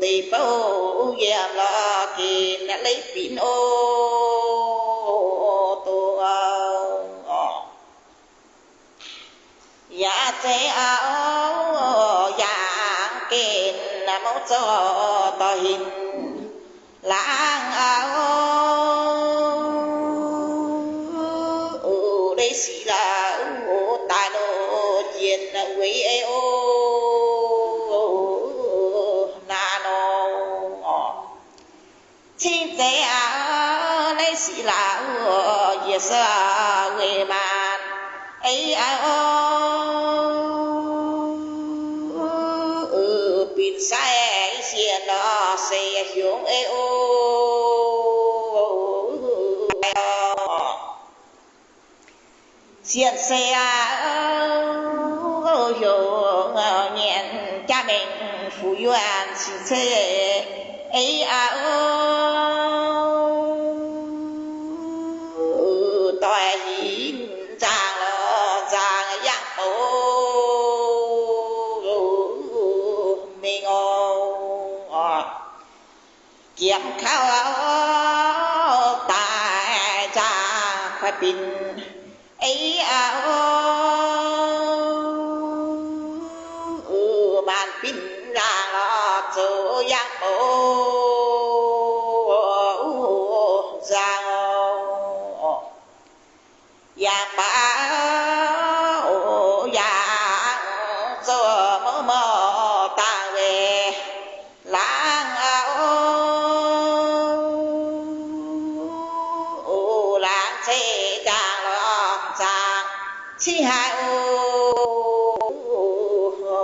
Deic-bou yiem lorz ginc leiz binc oc, dongh yaac zeiz aqv, yaac ginc mouc zorc dorh hinc laangz aqv. Leiz sic laaix daaih loz jiex weic oc, naaiv nor. Cing zeiz aqv, leiz sic laaix yie se weic maanc eix aqv. Binc sai sienx lorz se hiongx eix oc. Sienx se aqv, hiongx nyienz jaa mengh fu'jueiv cing-ceix ei auv, doix hinc nzaangc lorz nzaangc yangh bouc mingh oc. Giemx kauv daaih nzaangc kuaix binc ei auv, maanc binc nzaangc lorz zoux yangh bouc nzaangc oc. Yangh baac yangh zoux mouv mouv dangh weic laangz auv, laangz zeiz nzaangc lorz nzaangc cingv haaix o,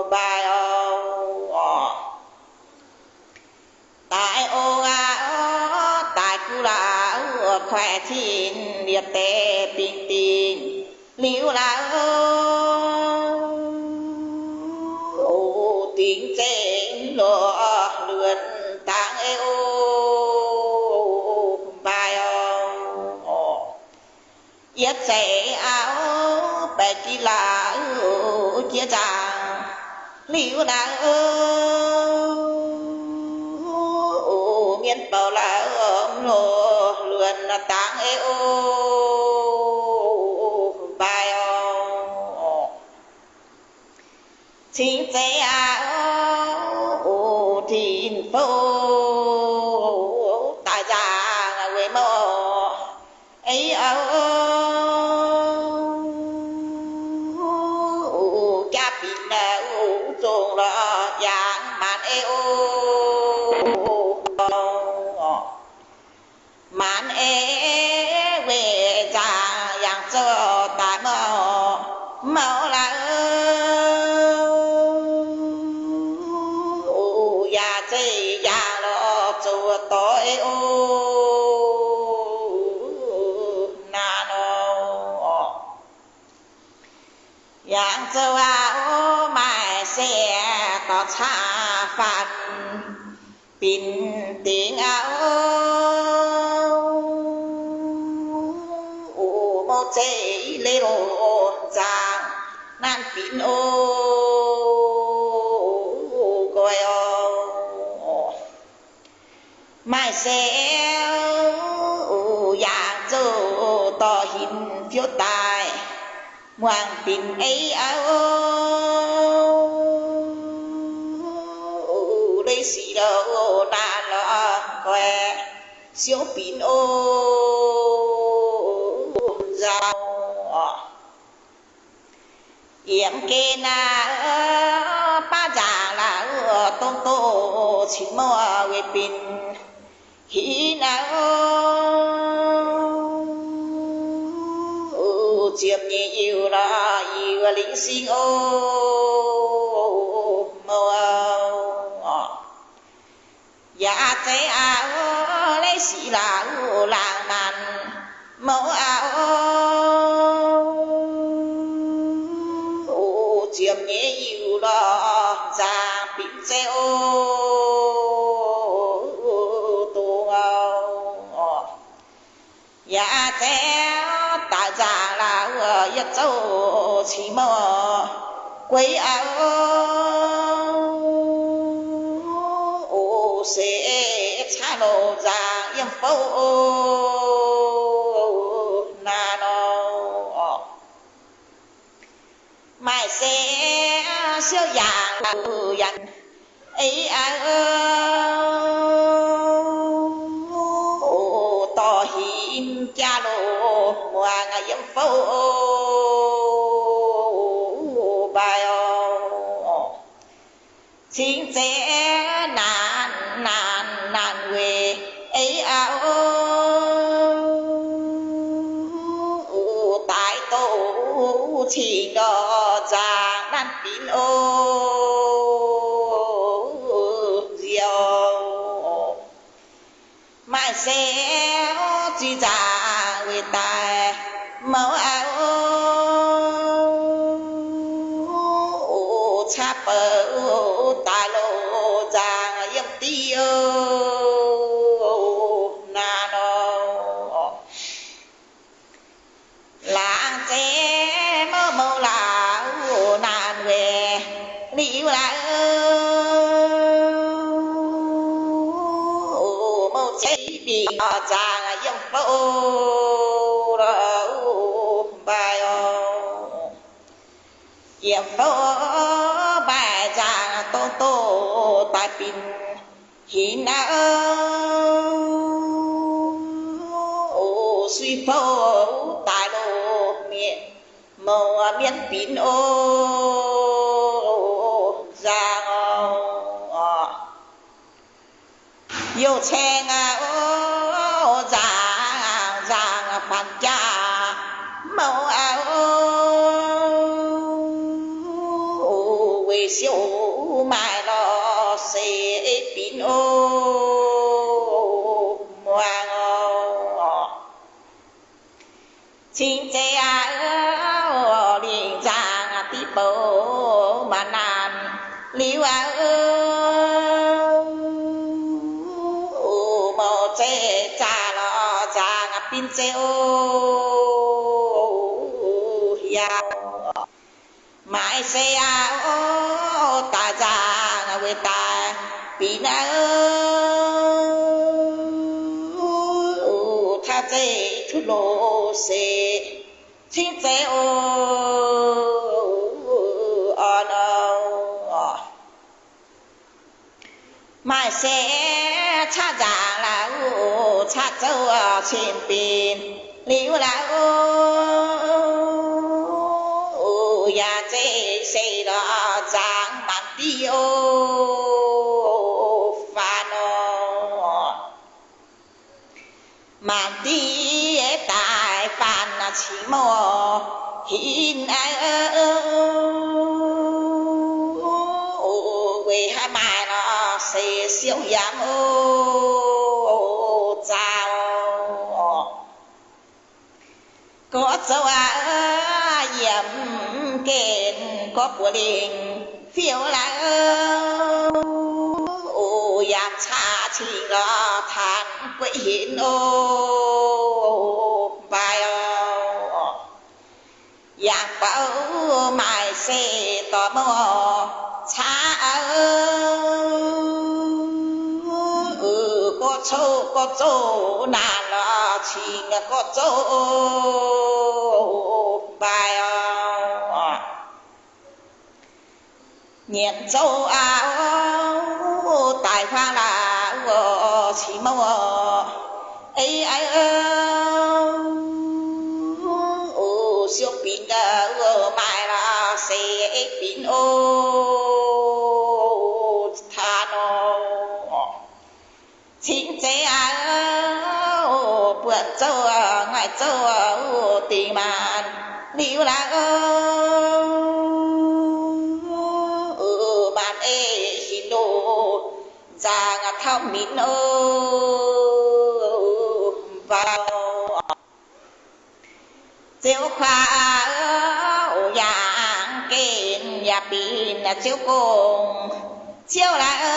mbaih oc. Daaih ong aav, daaih guv laauz, kuaix tin liepc deix bingx dingc liuz laauz, dingc zeiv loz-luonc dangh ei o, mbaih oc. Yietv zeiz auv baeqc giv laauz jiex nzaangc liuz naaiv, mienh bouc laauz loz-luonc dangh ei o, mbaih oc. Cingx zeiz auv, o, tin-fouv daaih nzaangc weic mouv ei auv, o, jaav binc naaiv, o, zongh lorz yangh maanc ei o, maanc ei weic nzaangc yangh zouv daaih mouv, mouv laauz, o, yaac zeiz yangh lorz zoux dorh ei o, naaiv nor. Yangh zouv aav, o, maaih se dorh caqv faanh binc dingc aav, o, mouv zeiv leiz loz nzaangc naanc binc o, nqoi oc. Maaih se, o, yangh zouv dorh hinc fiouv daaih muangx binc ei auv, o, leiz sic lorz naanc lorz nqoi siouv binc o, nzauh oc. Yiem geh naaiv baav nzaangc laauz, dongh doz cingx mouh weic binc hinc naaiv, ziepc nyeic yiuh lorz yiuh lingh sing o, mouh oc. Yaac zeiz auv, leiz sic laauz laangz maanc mouv auv, o, ziepc nyeic yiuh lorz nzaangc binc zeiv o, dongh auv. Yaac zeiz auv, daaih nzaangc laauz, yietc zouv cingx mouh gueix auv, o, se caqv loz nzaangc yiem fouv naaiv nor. Maaih se siouv yaac laauz yaac ei auv, dorh hinc jaav loz muangx yiem fouv mbaih oc. Cingx zeiz naanc naanc naanc weic ei auv, daaih douz cingx ndorh nzaangc naanc binc o, nziouv. Maaih se zuiz nzaangc weic daaih mouv auv, caqv bouc daaih loz Liuz, mouc zeiv mingh nzaangc yiem fouv mbaih oc. Yiem fouv mbaih nzaangc dongh doz daaih binc hinc aqv. Suiv fouv daaih loz-mienh mouc mienv binc oc, nzaangc oc. Youh caeng aqv, nzaangc, nzaangc faanx jaax mouc aqv. Weic siouc maaih lorz seix ei binc oc, muangx oc. Cing zeiv aqv, lingh nzaangc diqv bouc maaih naanc liuz aqv. Mouc zeiv zaah lorz nzaangc bin zeiv oc, yaac maaih seix aqv, daaih nzaangc weic daaih binc aqv. Taux zeiv cuotv loz seix cing zeiv oc, orn oc. Maaih seix caqv nzaangc la'uv caqv zouv cing binc liuz la'uv, yaac zeiv seix lorz nzaangc maanc diuh oc, faanx oc. Maanc diuh daaih faanx cingx mouc hinc aqv. Weic haaix maaih lorz seix siouv yaac mouc zaah oc. Gorx zoux aqv, yiem gen gorx buoz lingh fiou la'uv, yaac caqv cing lorz taanx gueiv hinc oc, mbaih oc. Yangh bouc maaih seix dorh mouc caqv aqv. Gorx coqv gorx zouv naanc lorz cing gorx zouv mbaih oc. Nyiemc zouv aqv, daic huaang la'uv cingx mouc ei aqv. Siou binc maaih la'uv seix ei binc oc, taanx oc. Cingx zeiv aqv, buonc zouv, ngaih zouv, dingc maanc liuz la'uv, maanc ei hinc loz, nzaangc taux minc oc, mbau. Ziouv kuaaiv, yangh gen yaac binc ziouv gong, ziouv la'uv,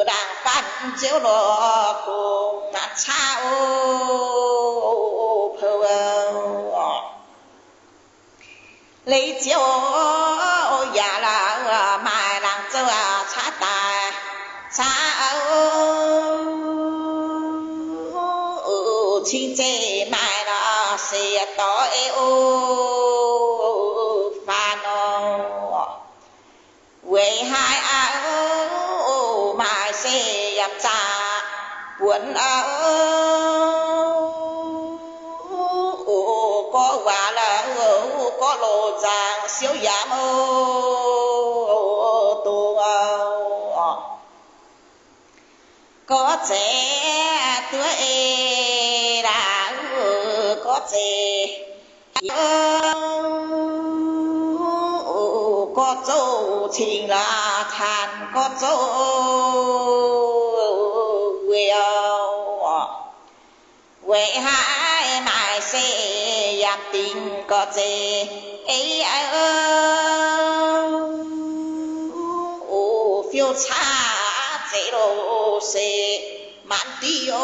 laangz faanv ziouv lorz gong caqv oc, pou. Leiz ziouv yaac la'uv maaih laangz zouv caqv daaih caqv oc. Cingx zeiv maaih la'uv seix dorh ei oc, faanv oc. Weic haaix aqv, maaih seix yaac zaah buonc aqv. Gorx waac la'uv, gorx loz nzaangc siouv yaac mouc dongz oc. Gorx zeiv duqv ei la'uv gorx zeiv, gorx zouv cingx la'taanx gorx zouv weic oc. Weic haaix maaih seix yaac dingc gorx zeiv ei aqv. Fiou caqv zeiv loz seix maanc diuh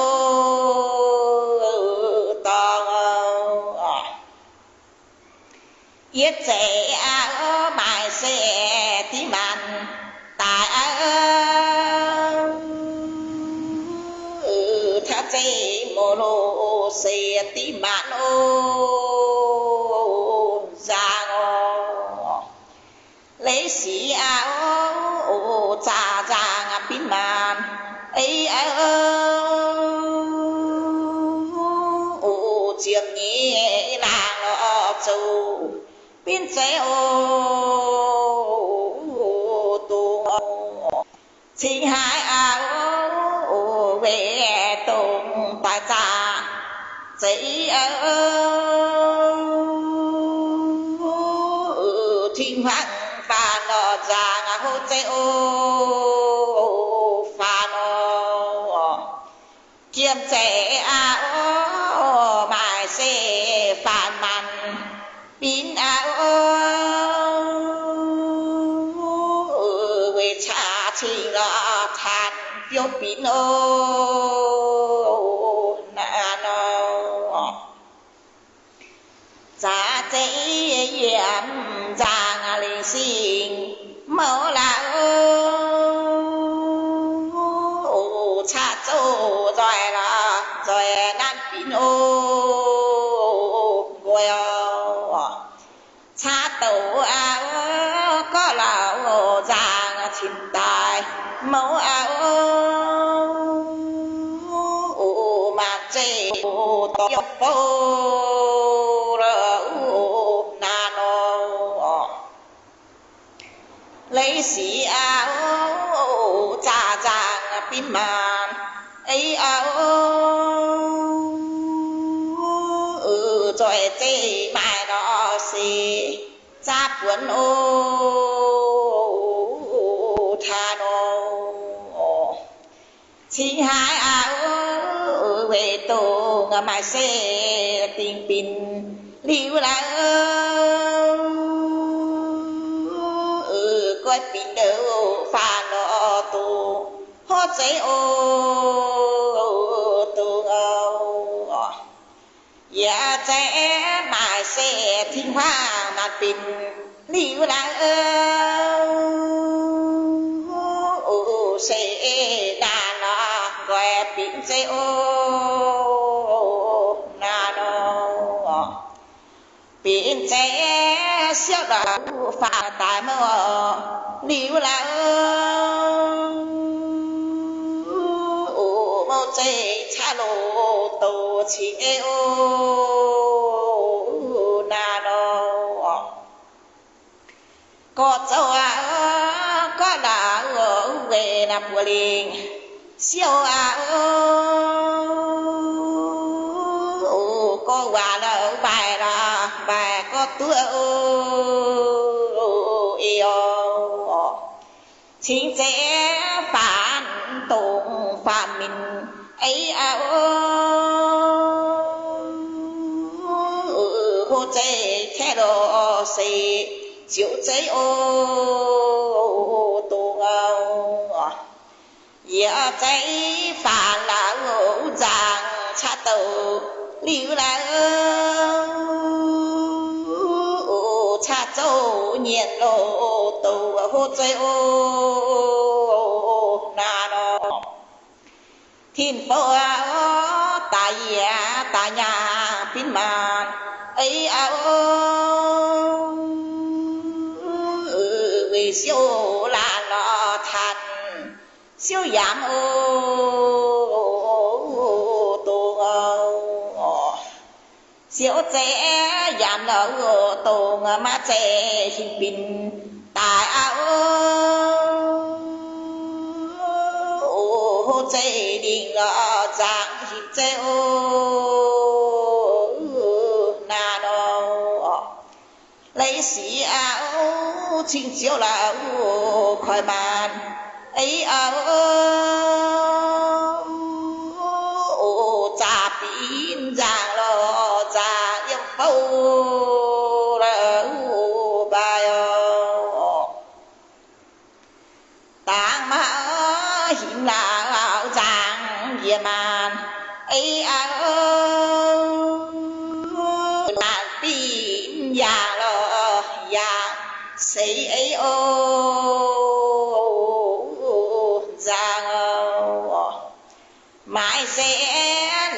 oc, dorngx oc. Yie zeiz aqv, maaih se dingh maanc daaih aqv. Taux zeiz mouz loz se dingh maanc oc, nzangc oc. Leiz sic aqv, zaqc nzangc binv maanc, ei aqv, ziepc nyeic laangh lorz zoux binv zeiv oc, dongh cingx haaix aqv, weic dongh daaih zaqc zeiv aqv, cingx hmuangv faanv lorz nzangc hlo zeiv oc, faanv oc. Jiem zeiz aqv, maaih se faanv maanc binv aqv, weic caax cingx lorz taanx biouv binv oc, naaiv nor. Zaqc zeiv yiemc nzangc lingc singx mouv lauh, caqv zouv nzoih lorz nzoih nanv binv oc, nqoi oc. Caqv douc aqv, gorqv lauh nzangc cingx daaih mouv aqv, maanc zeiv dorh yiem fouv naaiv nor. Leiz sic aqv, zaqc nzangc binv maanc, ei aqv, nzoih zeiv maaih lorz se zaqv buonc oc, taux nor. Cingx haaix aqv, weic dongh maaih se dingh binc liuz lauh, goiv binc ndouh faanv lorz dongh hov zeiv oc, dongh oc. Yie zeiz maaih se cingx hmuangv maanc binc liuz lauh, se naanc lorz nqoi binc zeiv oc, naanc nor. Binc zeiv siouv lorz faanv daaih mouv liuz lauh, mouv zeiv caqv loz douc cingx ei oc, naanc nor. Gorqv zouv aqv, gorqv lauh weic naaiv buoz lingc siouv aqv, gorqv waac lorz mbaih lorz mbaih gorqv duqv oc, ei oc. Cingx zeiv faanv dongh faanv minc ei aqv, hov zeiv kaeqv lorz se ziouc zeiv oc, dongh oc. Yie zeiv faanv lauh nzangc caqv douc liuz lauh, caqv zouv nyienc loz douc hov zeiv oc, naanc nor. Tin-fouv daaih yie daaih nyaah binv maanc ei aqv, weic siouv laanh lorz taanc siouv yamv oc, dongh oc. Siouv zeiv yamv lorz oc, dongh maiv zeiz hinc binc daaih aqv, hov zeiv lingh lorz nzangc hinc zeiv oc, naanc nor. Leiz sic aqv, cingx ziouv lauh koiv maanc ei aqv, zaqc binc nzangc lorz nzangc yiem fouv lauh mbaih oc. Dangx maiv hinc lauh nzangc njiec maanc ei aqv, maanc binc yaac lorz zeiv ei o nzangc, maaiz se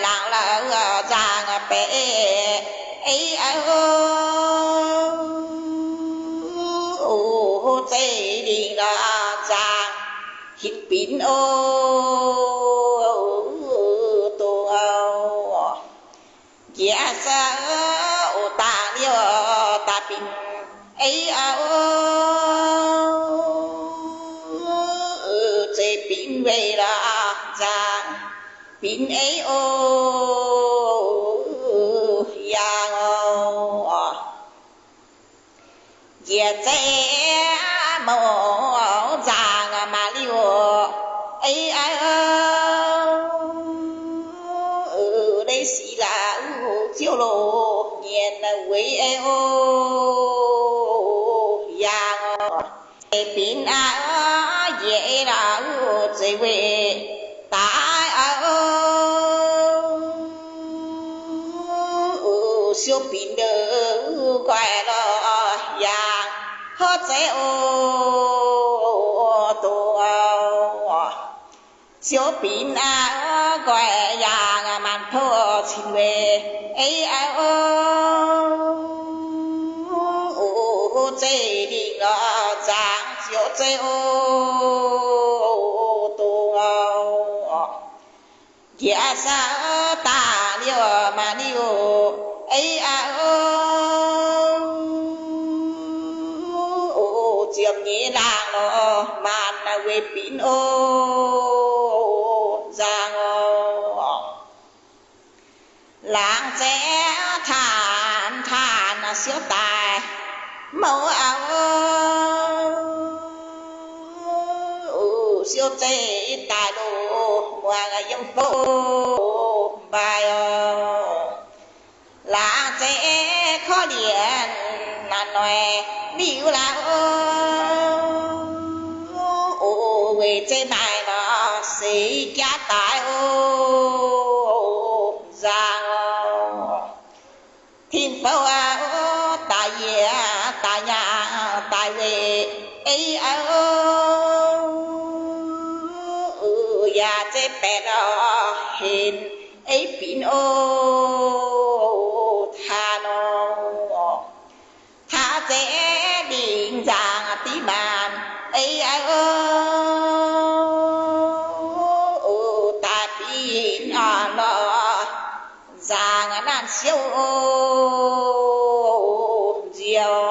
laangc la'uv nzangc beiv ei o, zeiv lingh la'nzangc hinc binc o, dongh njiec se o dangh liouh daaih binc ei o, zeiv binc weih la'nzangc binc ei o, yangh o. Njiec zeiv mouc nzangc maaiz liouh ei o, leiz sic la'uv ziouv loz nyienz weic ei o, yangh o. Zeiv binc aqv, njiec ei la'uv zeiv weih daaih o, siou binc ndouh nqoi lorz yangh hov zeiv o, dongh siou binc aqv, nqoi yangh maanc pouv cin weic ei o, zeiv lingh la'nzangc ziouc zeiv o, dongh njiec se daaih liouh maaiz liouh ei o, ziepc nyeic laangc lorz maanc weic binc o, nzangc o. Laangz zeiv taanx, taanx siou daaih mouc o, siou zeiv daaih loz muangx yiem fouv mbaih o. Laangz zeiv korv-lienh naaic noic liuz la'o, o, weic zeiv maaih nor seix jaav daaih o, nzangc o. Tin-fouv daaih yiec daaih nyaanh daaih weic ei o, yaac zeiv baeqc nor henc ei binc o, taa nor, taux zeiv lingh nzangc div maanc ei o, daaih binc lorz nzangc naanh siouv nziouv.